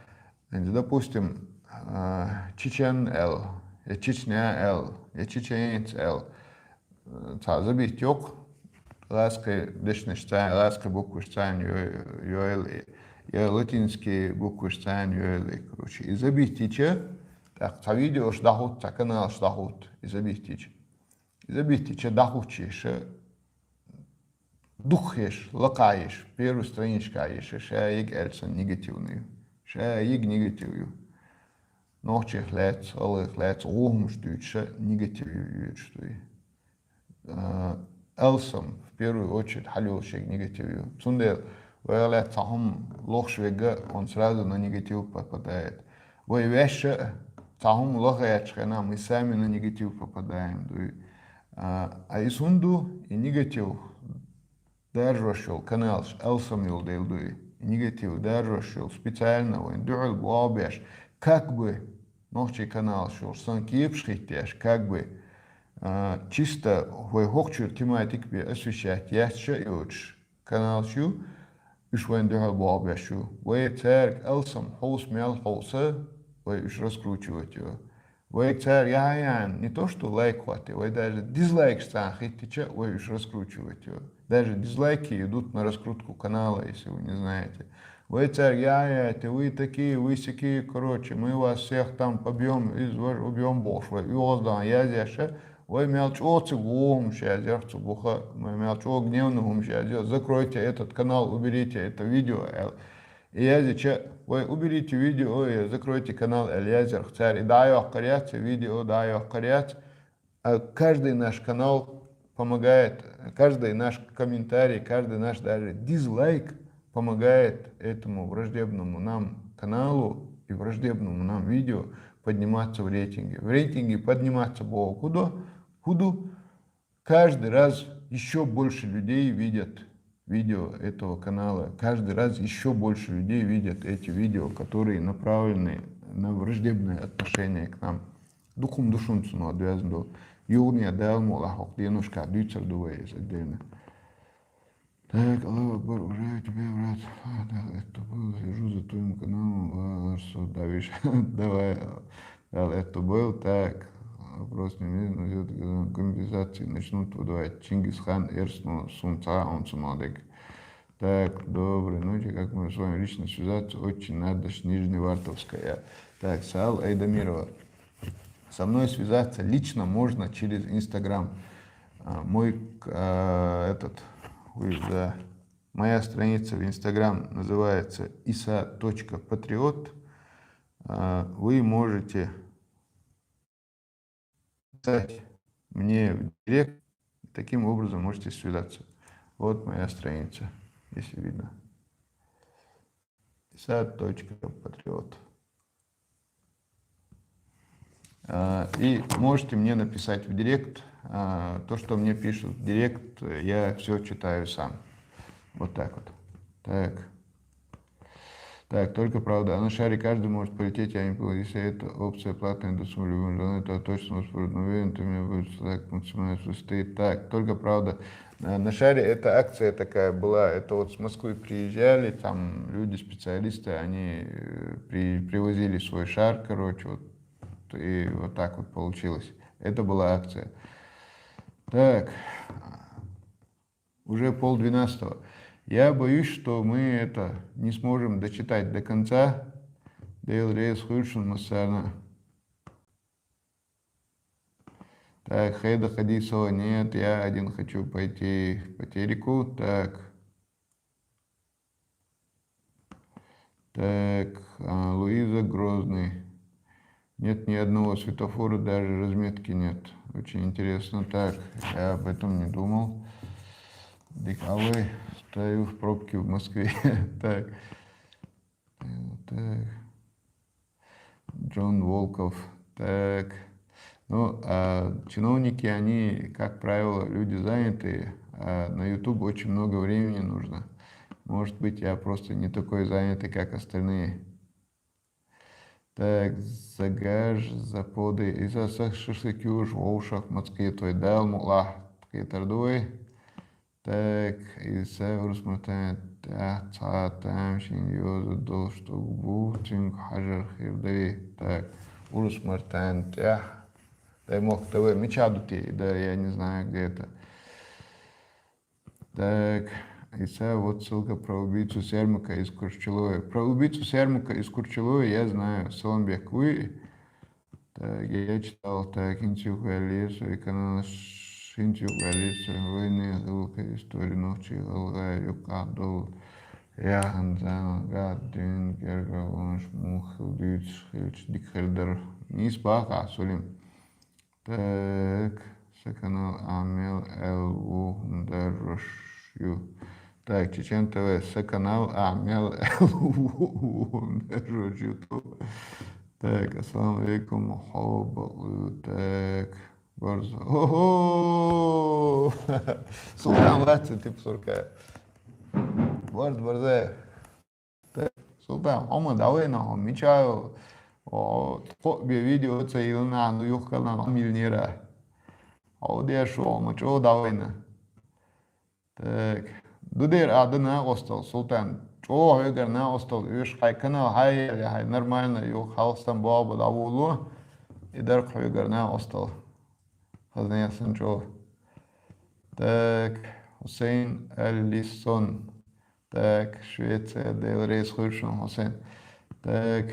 ХӀинца, допустим, а, чечен аьлла, я Чечня аьлла, я чеченец аьлла, цхьа забить йоккху, гӀазкхи дешнаш царна, гӀазкхи букваш царна йо-, йойла, я латинский букваш царна йойла, короче. И забить йича, тӀаккха цхьа видеош дӀахӀутту, цхьа каналаш дӀахӀутту, и забить йича. И забить йича дӀахӀуттуш еша, дукхаеш, лакхаеш, первый страничка еша, ша ег аьлла сан негативный ю. Ша ег негатив ю. Нохчех лаьцна, гӀалгӀех лаьцна, гӀо хӀумаш дуьйцуша негатив ю, йоьдуш дуй. А, алсам, в первую очередь, хьалйолуш ерг негатив ю. Цундела вай гӀалгӀа цхьа хӀума лохуш вега, он сразу на негатив попадает. Вай ваьшша а цхьа хӀума лаха гӀерташ хенахь, мы сами на негатив попадаем, дуй. А, а иза хӀунда ду, и негатив даржош йолу каналаш алсам йолу дела дуй. И негатив даржош йолу специально вайн дуьхьал боху беш, как бы нохчий каналаш йолуш сан кепаш хӀиттеш, как бы, а, чисто вай хӀокхучуьра тематика бен освещать яц ша а йоцуш, каналаш ю, уьш вайна дуьхьал болх беш ю. Вай цаьрга алсам хьовса мел хьовса, вай уьш раскручивать йо. Вай цаьрга яхьа-яхьа не то что лайк хӀотте, вай даже дизлайкаш цхьана хӀиттича, вай уьш раскручивать йо. Даже дизлайки идут на раскрутку канала, если вы не знаете. Вай цаьрга яхьа-яхьа, вы такие, вы сякие, короче, мы вас всех там побьём, из ваш убьём бохуш, вай оьгӀаздахан язъеш, вай мел чӀогӀа цига вон хӀумаш язъяр цу буха, вай мел чӀогӀа гневный хӀумаш язъяр, закройте этот канал, уберите это видео, аьлла. И язъича, вай уберите видео, и закройте канал, аьлла язъяр цара. И дӀайоккхур яц, и видео дӀайоккхур яц. А каждый наш канал помогает, каждый наш комментарий, каждый наш даже дизлайк помогает этому враждебному нам каналу и враждебному нам видео подниматься в рейтинге. В рейтинге подниматься бо куда? Куда? Каждый раз еще больше людей видят видео этого канала. Каждый раз еще больше людей видят эти видео, которые направлены на враждебные отношения к нам. Дукхум душунцу но отвязан. Югния дал мула хок денушка дюцер дувай отдельно. Так, Аллаху Акбар, уже у тебя, брат. А, да, это было, слежу за твоим каналом, ва, что давишь. Давай, Ал это был, так, вопрос не имеет, но идёт, э, компенсации начнут выдавать. Чингисхан Эрсну Сунца, он сумалдык. Так, доброй ночи, как мы с вами лично связаться? Очень надо, Нижневартовская. Так, Сал Айдамирова. Со мной связаться лично можно через Инстаграм. А, мой, а, этот, ой, да, моя страница в Инстаграм называется isa точка патриот. А, вы можете писать мне в директ, таким образом можете связаться. Вот моя страница, если видно. Isa точка патриот. А, и можете мне написать в директ. А, то, что мне пишут в директ, я все читаю сам. Вот так вот. Так. Так, только правда. А на шаре каждый может полететь, я не понял. Если эта опция платная, то с любым желанием, то точно успорит. Но уверен, ты мне будешь так максимально стоит. Так, только правда. А, на шаре эта акция такая была. Это вот с Москвы приезжали, там люди, специалисты, они э, при, привозили свой шар, короче, вот. И вот так вот получилось. Это была акция. Так. Уже полдвенадцатого. Я боюсь, что мы это не сможем дочитать до конца. Дейл Рейс Хульшин Массарна. Так, Хейда Хадисова, нет, я один хочу пойти по телеку. Так. Так, а, Луиза Грозный. Нет ни одного светофора, даже разметки нет. Очень интересно. Так, я об этом не думал. Дик, а вы, стою в пробке в Москве. Так. Так. Джон Волков. Так. Ну, а чиновники, они, как правило, люди занятые. А на YouTube очень много времени нужно. Может быть, я просто не такой занятый, как остальные. Так, загаж, заподы. Иса сах шашлык юж, воушах, мацкетой дал, мула, ткетардуй. Так, Иса урус мартан, тя, ца, там, шин, ёза, дол, штук, бу, тюнг, хажар, хирдари. Так, урус мартан, тя. Дай мог ТВ, меча дути, да, я не знаю, где это. Так, Иса, вот ссылка про убийцу Сермака из Курчелоя. Про убийцу Сермака из Курчелоя я знаю, Саламбек, вы. Так, я читал, так, Интюк Алиев, свой канал, Интюк Алиев, войны, ссылка, история, ночи, Алга, Юкадол, Яхан, Зама, Гад, Дюн, Герга, Вонш, Мух, Хилдюц, Хилч, Дикхердер, Нис, Баха, Сулим. Так, саканал Амел Эл Ву Дарош Ю. Так, Чечен ТВ, саканал Амел Эл Ву Дарош Ю. Так, ассаламу алейкум, хобалу. Так, барза. Ого! Султан Лаци, тип сурка. Барз, барза. Султан, хьо ма дӀавайна, хьо мича йо? О, тхо бе видео ца йилна, ну, юхкална, хьо милнира. Хьо деш, хьо ма чӀо дӀавайна. Так, Ду дера а да накъостал, Султан. ЧӀоагӀа хьоьгара накъостал, уьш хьай канал хьаяьле, хьай нормально юха хьалхастам богӀу ба дӀавуллу, и дар-кх хьоьгара накъостал. Хазна ясан чӀоагӀа. Так, Хусейн Алисон. Так, Швеция, Дела реза хуьлда шун, Хусейн. Так.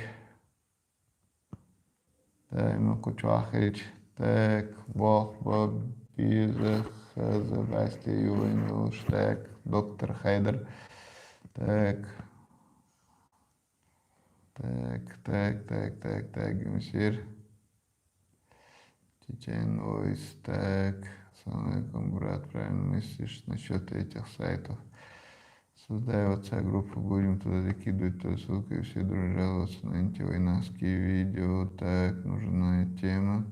Так, ну, кху чу хилча. Так, боху ба беза хаза басте ювен йолуш. Так, доктор Хайдар. Так. Так, так, так, так, так, Гюмсир. Чечен Войс, так. Ассаламу алейкум, брат, правильно мыслишь насчет этих сайтов. Создай WhatsApp группу, будем туда закидывать твою ссылку, и все дружно жаловаться на антивойнахские видео. Так, нужная тема.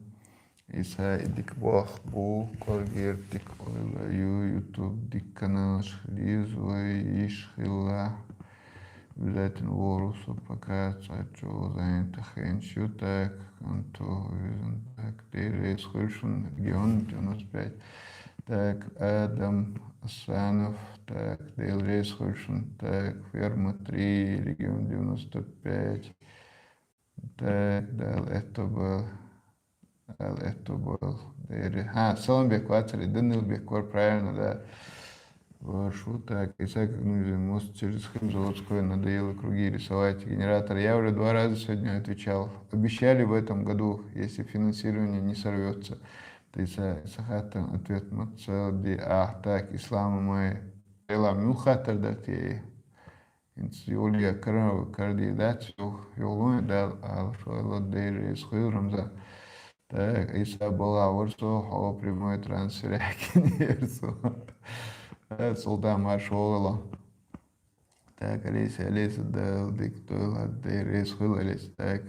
Иса и дик бох бу, коргер дик ойлаю, YouTube дик каналаш хилиз вай иш хилла. Обязательно ворусу пока цачу занята хенчу, так, анту визан, так, Дела реза хуьлда шун, регион девяносто пять. Так, Адам Асанов, так, Дела реза хуьлда шун, так, Ферма три, регион девяносто пять. Так, Дала аьтту бойла. Дала аьтту бойла. Дера. Ха, Саламбек вацара, Данилбек вара, правильно, да. Хорошо, так, Исаак Агнузин, мост через Хемзаводское, надоело круги рисовать. Генератор. Я уже два раза сегодня отвечал. Обещали в этом году, если финансирование не сорвется. Ты са-, сахаттан ответ мацалди, а, так, Ислама май. Эла мюхатар дати. Инц юлия кара-, карди дац, ю-, юлун дал, ал шойло Дела реза хуьлда, Рамзан. Так, Иса бала варсо, хо прямой трансфер кин ерсо. Э, Султан маршоло. Так, Олеся, Олеся, да, дик тойла, Дела реза хуьлда, Олеся. Так.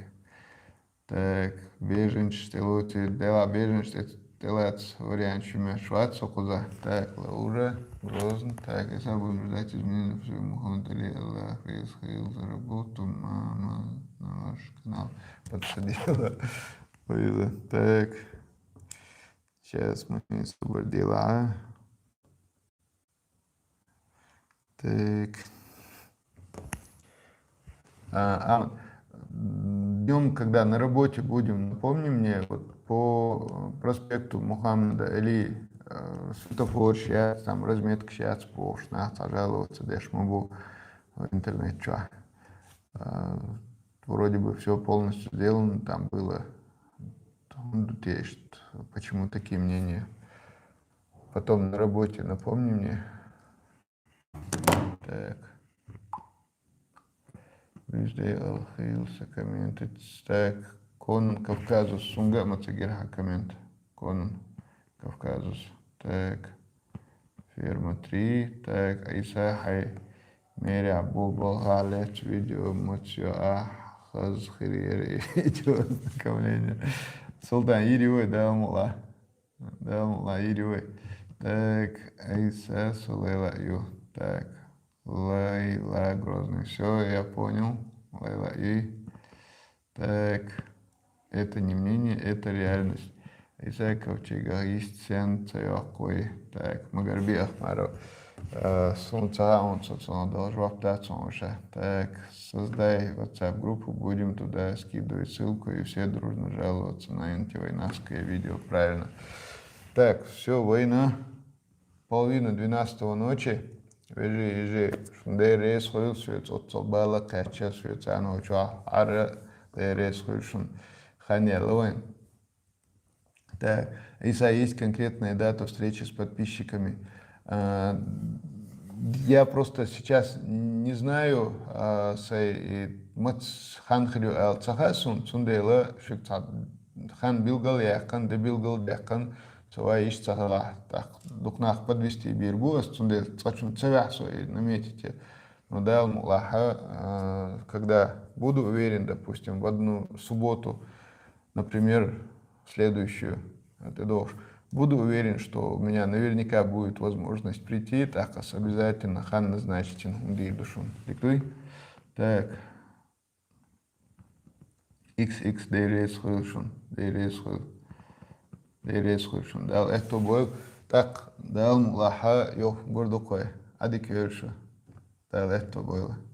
Так, беженчество, Дела беженчество, Делац вариант шуьмеш вац со кхуза. Так, Лаура, Грозный. Так, я сам буду ждать изменений, все, Мухаммад Али, Аллах, Рейс, Хейл, за работу, мама, на ваш канал подсадила. Луиза, так. Сейчас мы с тобой дела. Так. А, а, днём, когда на работе будем, напомни мне, вот по, э, проспекту Мухаммада Али, э, светофор щас, там разметка щас, по шестнадцать жаловаться, деш ма бу в интернет, чё. А, вроде бы всё полностью сделано там было. Там, то есть, почему такие мнения? Потом на работе напомни мне. Так. Везде алхился комментить. Так. Конан Кавказус. Сунга ма ца герха коммент. Конан Кавказус. Так. Ферма три. Так. Иса хай. Мери абу болгалец видео муцьё а хаз хириер видео ознакомление. Султан, ири ой, да, мула. Да, Лайла, ири вай. Так, Айса, со Лайла ю. Так, Лайла Грозный. Все, я понял. Лайла и. Так, это не мнение, это реальность. Айса Ковчега, истен цаякой. Так, Магарби Ахмаров. Э, солнце, а он, солнце, он должен воптаться, он уже. Так, создай WhatsApp-группу, будем туда скидывать ссылку, и все дружно жаловаться на антивойнахское видео, правильно. Так, все, война. Половина двенадцатого ночи. Вежи, ежи, шун Дела реза хуьлда, шуьца оццул бала кхаьчча, шуьца а ночь вахь, ара Дела реза хуьлда шун. Хан яьлла вайн. Так, Иса, есть конкретная дата встречи с подписчиками? А, я просто сейчас не знаю, а, сай, и мац хан хир ю аьлла ца хаьа сун, цундела шуьга цхьа хан билгал яьккхина, де билгал даьккхина, ца вай иштта ца хилахь, тӀаккха дукха нах подвести бийр бу ас, цундела цкъачунна ца ваьхьа со и наметить. Но Дала мукъалахь, а, когда буду уверен, допустим, в одну субботу, например, следующую, это дождь. Буду уверен, что у меня наверняка будет возможность прийти, так ас обязательно хан назначить хӀума дийр ду шуна. Дика дуй? Так. Икс икс, Дела реза хуьлда шуна. Дела реза хуьлда. Дела реза хуьлда шуна. Дала аьтту бойла. ТӀаккха Дала мукъалахь йоху гур ду кхой. Adi görüşä. Tää lehto voi olla.